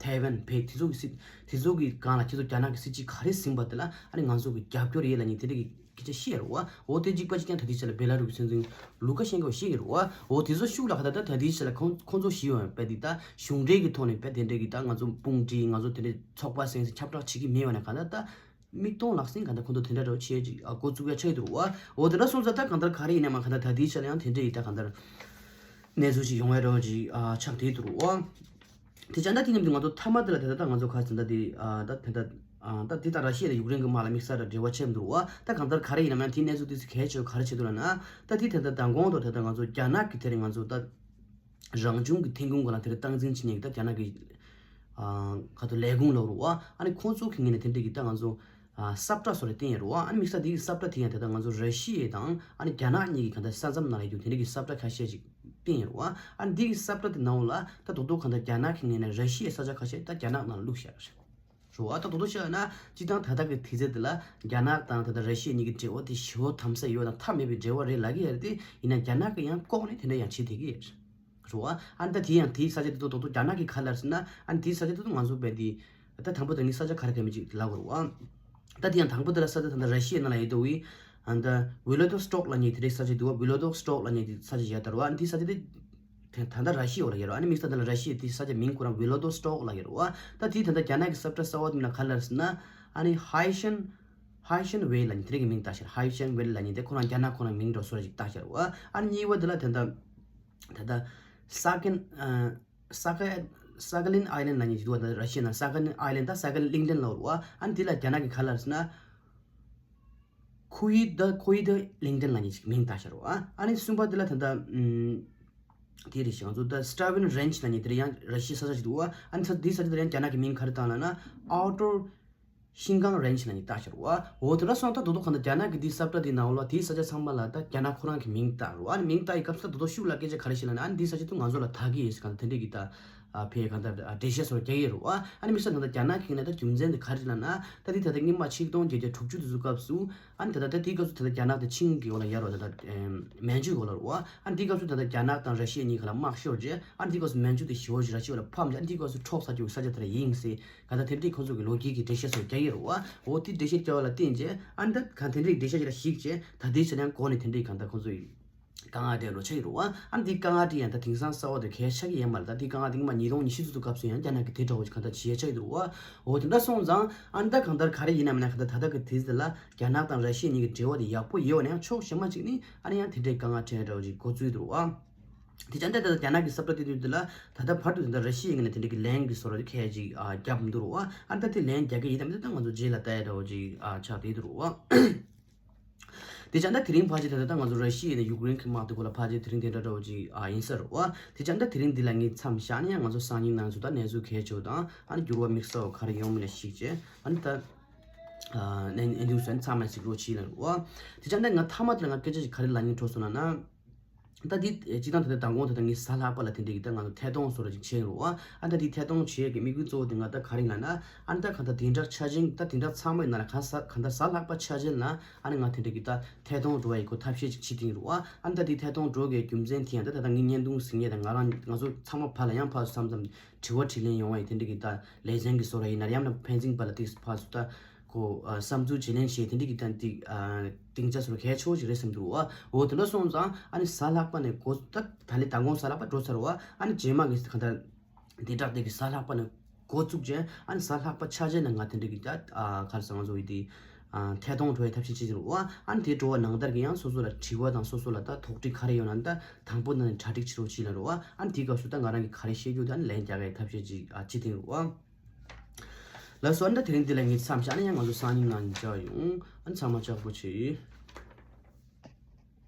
ཐའེ་ཝན་བོད་དེ་ཚོ་གི་སྲིད་དེ་ཚོ་གི་སྒང་ལ་ཁྱེད་ཚོ་རྒྱ་ནག་གི་སྲིད་ཇུས་ག་རེ་ཟིན་པ་དེ་ལ་ཨ་ནི་ང་ཚོ་གི་རྒྱབ་སྐྱོར་ཡོད་ལབ་མཁན་དེ་འདྲ་གི་སྐད་ཆ་བཤད་རེད་བ། འོ་དེ་གཅིག་པ་གཅིག་རྐྱང་ད་ལྟའི་ཆ་ལ་བེ་ལ་རུ་གི་སྲིད་འཛིན་ལུ་ཀ་ཤན་ཀོ་བཤད་ཀྱི་རེད་བ། འོ་དེ་ཚོ་ཤུགས་ལ་ག་ད་ད་ད་ལྟའི་ཆ་ལ་ཁོང་ཁོང་ཚོ་ཞི་བ་བས་དེ་ད་གཞུང་འབྲེལ་གྱི་ཐོག་ནས་བས་དེ་འདྲ་གི་ད་ང་ཚོ་དཔུང་སྒྲིག་ང་ཚོ་དེ་འདྲ་ཚོགས་པ་སེང་སེ་ཁྱབ་བསྒྲགས་བྱེད་ཀྱི་མེད་བ་ན་ག་ད་ད་མིག་མཐོང་ལག་ཟིན་ག་ད་ཁོང་ཚོ་དེ་འདྲ་འདྲ་བོ་བྱེད་ཀྱི་ཨ་འགོ་བཙུགས་ཡ་ཆགས་ཀྱི་འདུག་བ། འོ་དེ་འདྲ་སོང་ཙང་ད་གང་ལྟར་ག་རེ་ཡིན་ན་མ་ག་ད་ད་ལྟའི་ཆ་ལ་ཡང་དེ་འདྲ་ཡི་ད་གང་ལྟར་གནས་ཚུལ་ཞིག་ཡོང་ཡ་འདྲ་བོ་ཅིག་ཨ་ཆགས་བསྡད་འདུག་བ། དེ་ཅང་ད་དེ་མཉམ་དུ་ང་ཚོ་མཐའ་མ་དེ་ལ་དེ་ད་ད་ང་ཚོ་ག་ཟིན་ད་དེ་ཨ་ད་དེ་ད་ཨ་ད་དེ་ད་ར་ཤི་ཡ་དང་ཡུཀ་རེན་གྱི་དམག་ལ་དམིགས་བསལ་ར་འབྲེལ་བ་ཆེ་མི་འདུག་བ། ད་གང་ལྟར་ག་རེ་ཡིན་ན་མ་དེ་གནས་ཚུལ་དེ་ཚོ་གལ་ཆེ་བ་ག་རེ་བྱེད་འདུག་ལབ་ན། ད་དེ་ད་ད་མདང་དགོང་དུ་ད་ད་ང་ཚོ་རྒྱ་ནག་གི་དེ་རིང་ང་ཚོ་ད་རང་བྱུང་གི་ཐོན་ཁུངས་སྒང་ལ་དེ་རིང་སྟངས་འཛིན་བྱེད་མཁན་གྱི་ད་རྒྱ་ནག་གི་ཨ་ག་ད་ལས་ཁུངས་ལབ་རེད་བ། ཨ་ནི་ཁོང་ཚོ་གི་ངོས་ནས་དེ་འདྲ་གི་ད་ང་ཚོ་ཨ་ས་བཀྲ་སོགས་རེ་བསྟན་ཡོད་རེད་བ། ཨ་ནི་དམིགས་བསལ་དེ་གི་ས་བཀྲ་དེ་ཡང་དེ་ད་ང་ཚོ་ར་ཤི་ཡ་དང་ཨ་ནི་རྒྱ་ནག་གཉིས་ཀྱི་ག་ད་ས་མཚམས་ནང་ལ་ཡོད་དེ་འདྲ་གི་ས་བཀྲ་ཁ་ཤས་ཤིག་བསྟན་ཡོད་རེད་བ། ཨ་ནི་དེ་གི་ས་བཀྲ་དེ་ནང་ལ་ད་རྡོག་རྡོག་ག་ད་རྒྱ་ནག་གི་ངོས་ནས་ར་ཤི་ཡའི་ས་ཆ་ཁ་ཤས་ད་རྒྱ་ནག་ནང་ལ་བླུགས་བཞག་རེད། རེད་བ། ད་རྡོག་རྡོག་བཤད་ན་སྤྱིར་བཏང་ད་ལྟ་གི་དུས་ཚོད་འདི་ལ་རྒྱ་ནག་དང་ད་ལྟ་ར་ཤི་ཡ་གཉིས་ཀྱི་འབྲེལ་བ་དེ་ཞེ་པོ་དམ་ཟབ་ཡོད་དང་མཐའ་མེད་པའི་འབྲེལ་བ་རེད་ལབ་ཀྱི་ཡོད་རེད་དེ། ཡིན་ན་རྒྱ་ནག་གིས་ཡང་ལྐོག་ནས་དེ་འདྲ་ཡང་བྱེད་བསྡད་ཀྱི་ཡོད་རེད། རེད་བ། ཨ་ནི་ད་དེ་ཡང་དེའི་ས་ཆ་དེ་ཚོ་རྡོག་རྡོག་རྒྱ་ནག་གིས་ག་རེ་ལབ་ཟེར་ན། ཨ་ནི་དེའི་ས་ཆ་དེ་ཚོ་ང་ཚོ་བས་དེ་ད་དང་པོ་དེ་ངས་ས་ཆ་ག་རེ་ག་མི་ཅིག་ལབ་དགོས་རེད་བ། ད་དེ་ཡང་དང་པོ་དེ་ལ་ས་ཆ་ད་ལྟ་ར་ཤི་ཡའི་ནང་ལ་ཡོད་དོ་བི་ཨ་ད་ཝི་ལོ་དོ་སི་ཊོག་ལབ་མཁན་དེ་འདྲའི་ས་ཆ་འདུག་བ། ཝི་ལོ་དོ་སི་ཊོག་ལབ་མཁན་དེ་ས་ཆ་ཡོད་ད་རེད་བ། ཨ་ནི་དེའི་ས་ཆ་དེ། དེ་ད་ལྟ་ར་ཤི་ཡ་ལ་ཡོད་རེད། ཨ་ནི་དམིགས་བསལ་ད་ལ་ར་ཤི་ཡའི་དེ་ས་ཆ་མིང་ཁོ་རང་ཝི་ལོ་དོ་སི་ཊོག་ལབ་ཡོད་རེད་བ། ད་དེ་ད་ལྟ་རྒྱ་ནག་གི་ས་བཀྲ་གསར་བ་དེ་ལ་ག་རེ་ལབ་ཟེར་ན། ཨ་ནི་ཧའེ་ཤན་ཧའེ་ཤན་ཝེ་ལབ་མཁན་དེ་རིགས་ཀྱི་མིང་བཏགས་ཤག་ཧའེ་ཤན་ཝེ་ལབ་མཁན་དེ་ཁོ་རང་རྒྱ་ནག་ཁོ་རང་མིང་འདྲ་བོ་བཟོ་འདྲ་ཅིག་བཏགས་ཤག་རེད་བ། ཨ་ནི་གཉིས་པ་དེ་ལ་ད་ལྟ་ད་ལྟ་ས་ཀན་ཨ་ས་ཀན་ས་ཀ་ས་ཀ་ལིན་ཨའི་ལན་ལབ་མཁན་ཅིག་འདུག་བ། ད་ར་ཤི་ཡའི་ནང་ས་ཀ་ལིན་ཨའི་ལན་ད་ས་ཀ་ལིན་ལིང་ཏན་ལབ་རེད་བ། ཨ་ནི་དེ་ལ་རྒྱ་ནག་གིས་ག་རེ་ལབ་ཟེར་ན། ཁུ་ཡི་ད་ཁུ་ཡི་ད་ལིང་ཏན་ལབ་མཁན་ཅིག་མིང་བཏགས་ཤག་རེད་བ། ཨ་ནི་གསུམ་པ་དེ་ལ་ད་ལྟ་ཨམ་དེ་རེད་ཤག་ང་ཚོ་ད་སི་ཊ་ཝིན་རེན་ཇི་ལབ་མཁན་དེ་རེད། ཡང་ར་ཤི་ཡའི་ས་ཆ་ཞིག་འདུག་བ། ཨ་ནི་ས་དེའི་ས་ཆ་དེ་ལ་ཡང་རྒྱ་ནག་གིས་མིང་ག་རེ་བཏགས་ལབ་ན་ཨའུ་ཊར་ཤིན་ཀང་རེན་ཇི་ལབ་མཁན་བཏགས་ཤག་རེད་བ། འོ་དེ་འདྲ་སོང་ད་རྡོག་རྡོག་ག་ད་རྒྱ་ནག་གི་དེའི་ས་བཀྲ་དེའི་ནང་ལ་དེའི་ས་ཆ་ཚང་མ་ལ་ད་རྒྱ་ནག་ཁོ་རང་གི་མིང་བཏགས་རེད་བ། ཨ་ནི་མིང་བཏགས་ཡི་སྐབས་སུ་ད་རྡོག་རྡོག་ཤུགས་ལ་སྐད་ཆ་ག་རེ་བཤད་ལབ་ན། ཨ་ནི་དེའི་ས་ཆ་དེ་ང་ཚོ་ལ་བདག་གི་ཡོད་ཟེར་ག་ད་དེ་འདྲ་གི་ད། ཨ་ཕའི་གང་ལྟར་ཨ་འགྲེལ་བཤད་སོགས་རྒྱག་གི་རེད་བ། ཨ་ནི་དམིགས་བསལ་ད་ལྟ་རྒྱ་ནག་གི་ནས་ད་རྒྱུ་མཚན་དེ་ག་རེ་ལབ་ན། ད་དེ་ད་ལྟ་སྔོན་མ་ཆིག་སྟོང་བརྒྱད་བརྒྱ་དྲུག་ཅུ་དེ་ཚོ་སྐབས་སུ། ཨ་ནི་ད་ལྟ་ད་དེའི་སྐབས་སུ་ད་ལྟ་རྒྱ་ནག་དེ་ཆིང་གི་འོག་ལ་ཡོད་རེད་བ། ད་ལྟ་མན་ཇུའི་འོག་ལ་རེད་བ། ཨ་ནི་དེའི་སྐབས་སུ་ད་ལྟ་རྒྱ་ནག་དང་ར་ཤི་ཡ་གཉིས་ཀ་ལ་དམག་ཤོར་རྗེས། ཨ་ནི་དེའི་སྐབས་སུ་མན་ཇུ་དེ་ཞེ་པོ་ཞིག་ར་ཤི་ཡ་ལ་ཕམ་རྗེས། ཨ་ནི་དེའི་སྐབས་སུ་འཕྲོག་ཚར་རྒྱུ་གི་ས་ཆ་དེ་ར་ཡིན་ཟེར་ག་ད་དེ་འདྲའི་ཁོ་ཚོ་གི་ལོ་རྒྱུས་ཀྱི་འགྲེལ་བཤད་སོགས་རྒྱག་གི་རེད་བ། འོ་དེ་འགྲེལ་བཤད་རྒྱག་པ་ལ་བརྟེན་རྗེས། ཨ་ནི་ད་ག་དེ་འདྲའི་འགྲེལ་བཤད་ཅིག་ལ་གཞིགས་རྗེས་ད་དེའི་ཆ་ནས་གོ་ནས་དེ་འདྲའི་གང་ལྟར་ཁོ་ཚོ་ཡི་དཀའ་ངལ་འཕྲད་འགྲོ་ཆགས་ཀྱི་རེད་བ། ཨ་ནི་དེ་དཀའ་ངལ་དེ་ཡང་ད་དེང་སང་གསར་པ་དེ་གལ་ཆགས་ཀྱི་ཡོད་མ་རེད། ད་དེ་དཀའ་ངལ་དེ་སྔོན་མ་ཉིས་སྟོང་ཉི་ཤུ་ཚོ་སྐབས་སུ་ཡང་རྒྱ་ནག་གིས་དེ་འདྲ་བོ་ཞིག་གང་ལྟར་བྱེད་ཡ་ཆགས་ཀྱི་འདུག་བ། འོ་དེ་འདྲ་སོང་ཙང་ཨ་ནི་ད་གང་ལྟར་ག་རེ་ཡིན་ནམ་ན་གང་ལྟར་ད་ལྟ་གི་དུས་ཚོད་ལ་རྒྱ་ནག་དང་ར་ཤི་ཡ་གཉིས་ཀྱི་འབྲེལ་བ་དེ་ཡག་པོ་ཡོད་པ་ན་ཡང་ཕྱོགས་གཞན་པ་ཅིག་ནས་ཨ་ནི་ཡང་དེ་འདྲའི་དཀའ་ངལ་འཕྲད་འདྲ་བོ་ཞིག་འགོ་བཙུགས་འདུག་བ། དེ་ཅང་ད་ལྟ་རྒྱ་ནག་གི་ས་བཀྲ་དེ་དུས་དེ་ལ་ད་ལྟ་བར་དུ་དེ་འདྲ་ར་ཤི་ཡ་གཉིས་ནས་དེ་འདྲ་གི་ལན་གྱི་བཟོ་འདྲ་གལ་ཆེ་ཞིག་ཨ་བརྒྱབ་མི་འདུག་རུང་། ཨ་ནི་ད་དེ་ལན་རྒྱག་གི་ཡིན་དམ་དེ་ད་ང་ཚོ་རྗེས་ལ་ལྟ་ཡ་འདྲ་བོ་ཅིག་ཨ་ཆགས་བསྡད་འདུག་རུང་། དེ་ཙང་ད་དེ་རིང་ཕལ་ཆེར་ད་ལྟ་ང་ཚོ་ར་ཤི་ཡ་ནས་ཡུཀ་རེན་གྱི་དམག་དེ་སྐོར་ལ་ཕལ་ཆེར་དེ་རིང་དེ་འདྲ་འདྲ་བོ་ཅིག་ཨ་ཡིན་ས་རེད་བ། དེ་ཙང་ད་དེ་རིང་འདི་ལ་ངས་མཚམས་བཞག་ན་ཡང་ང་ཚོ་སང་ཉིན་གནངས་ཚེ་ད་གནས་ཚུལ་གལ་ཆེ་བ་དང་ཨ་ནི་འགྱུར་བ་དམིགས་བསལ་བ་ག་རེ་ཡོང་མིན་ལ་གཞིགས་བྱས་ཨ་ནི་ད་ཨ་ནས་ཨེ་འདུག་ཟེར་ན་ཚང་མས་གཟིགས་རོགས་བྱེད་ལ་རེད་བ། དེ་ཙང་ད་ང་མཐའ་མ་དེ་ལ་ང་སྐད་ཆ་ཅིག་ག་རེ་ལབ་སྙིང་བྲོ་སོང་ལབ་ན། ད་འདི་སྤྱིར་བཏང་ད་ལྟ་མདང་དགོང་ད་ལྟ་ངས་གཟའ་ལྷག་པ་ལ་དེ་འདྲ་གི་ད་ང་ཚོ་ཐད་གཏོང་བཟོ་འདྲ་ཅིག་བྱས་ཡོད་རེད་བ། ཨ་ད་འདི་ཐད་གཏོང་བྱེད་ཡས་ཀྱི་དམིགས་ཡུལ་གཙོ་བོ་དེ་ང་ད་ག་རེ་ཡིན་ལབ་ན་ཨ་ད་གང་ལྟར་བདུན་ཕྲག་ཆ་ཅན་ད་བདུན་ཕྲག་ཚང་མའི་ནང་ལ་གང་ཟ་གང་ལྟར་གཟའ་ལྷག་པ་ཆ་ཅན་ལ་ཨ་ནི་ང་དེ་འདྲ་གི་ད་ཐད་གཏོང་འགྲོ་བ་ཡི་གོ་ཐབས་ཤེས་ཅིག་བྱེད་ཀྱི་ཡིན་རེད་བ། ཨ་ད་འདི་ཐད་གཏོང་འགྲོ་གི་རྒྱུ་མཚན་དེ་ཡང་ད་ད་ལྟ་ངའི་བརྙན་ཐུང་གཟིགས་མཁན་དང་ང་རང་ང་ཚོ་ཚང་མ་ཕར་ལ་ཡང་ཕར་ཚུར་མཚམས་མཚམས་དྲི་བ་དྲིས་ལན་ཡོང་བ་ཡི་དེ་འདྲ་གི་ད་ལེ་ཚན་གི་བཟོ་འདྲ་ཡིན་ན་ཡང་ན་ཕན་ཚུན་བར་ལ་དེ་ཕར་ཚུར་ད། ཁོ་ཨ་བསམ་ཚུལ་བརྗེ་ལེན་བྱེད་དེ་འདྲ་གི་ད་འདི་ཨ་སྡིངས་ཆ་སོགས་གལ་ཆེ་བོ་ཞིག་རེད་བསམ་འདུག་ཨ། འོ་དེ་འདྲ་སོང་ཙང་ཨ་ནི་གཟའ་ལྷག་པ་ནས་འགོ་ད་ད་ལས་ད་དགོང་གཟའ་ལྷག་པ་འགྲོ་ཚར་བ་ཨ་ནི་རྗེས་མ་གི་གང་ལྟར་དེ་དྲག་དེ་གི་གཟའ་ལྷག་པ་ནས་འགོ་བཙུགས་རྗེས་ཨ་ནི་གཟའ་ལྷག་པ་ཆ་ཅན་ནས་ང་དེ་འདྲ་གི་ད་ཨ་ག་རེ་ཟེར་ང་ཚོ་ཡི་དེ་ཨ་ཐད་གཏོང་འགྲོ་བའི་ཐབས་ཤེས་བྱེད་ཀྱི་འདུག་ཨ། ཨ་ནི་དེ་འགྲོ་བ་ནང་ལྟར་གི་ཡང་སོ་སོ་ལ་དྲི་བ་དང་སོ་སོ་ལ་ད་དོགས་འདྲི་ག་རེ་ཡོད་ན་ད་དང་པོ་ནས་གྲ་སྒྲིག་བྱེད་རོགས་བྱེད་ལ་རོགས་ཨ། ཨ་ནི་དེའི་སྐབས་སུ་ད་ང་རང་གི་ག་རེ་བཤད་རྒྱུ་ད་ནི་ལན་རྒྱག་གི་ཐབས་ཤེས་ཅིག་ཨ་བྱེད་དེ་རོགས་ཨ། ལགས་སོ། ཨ་ནི་ད་དེ་རིང་འདི་ལ་ངས་མཚམས་བཞག་ན་ཡང་ང་ཚོ་སང་ཉིན་ནང་མཇལ་ཡོང་། ཨ་ནི་ཚང་མ་ལྕགས་པོ་བྱེད།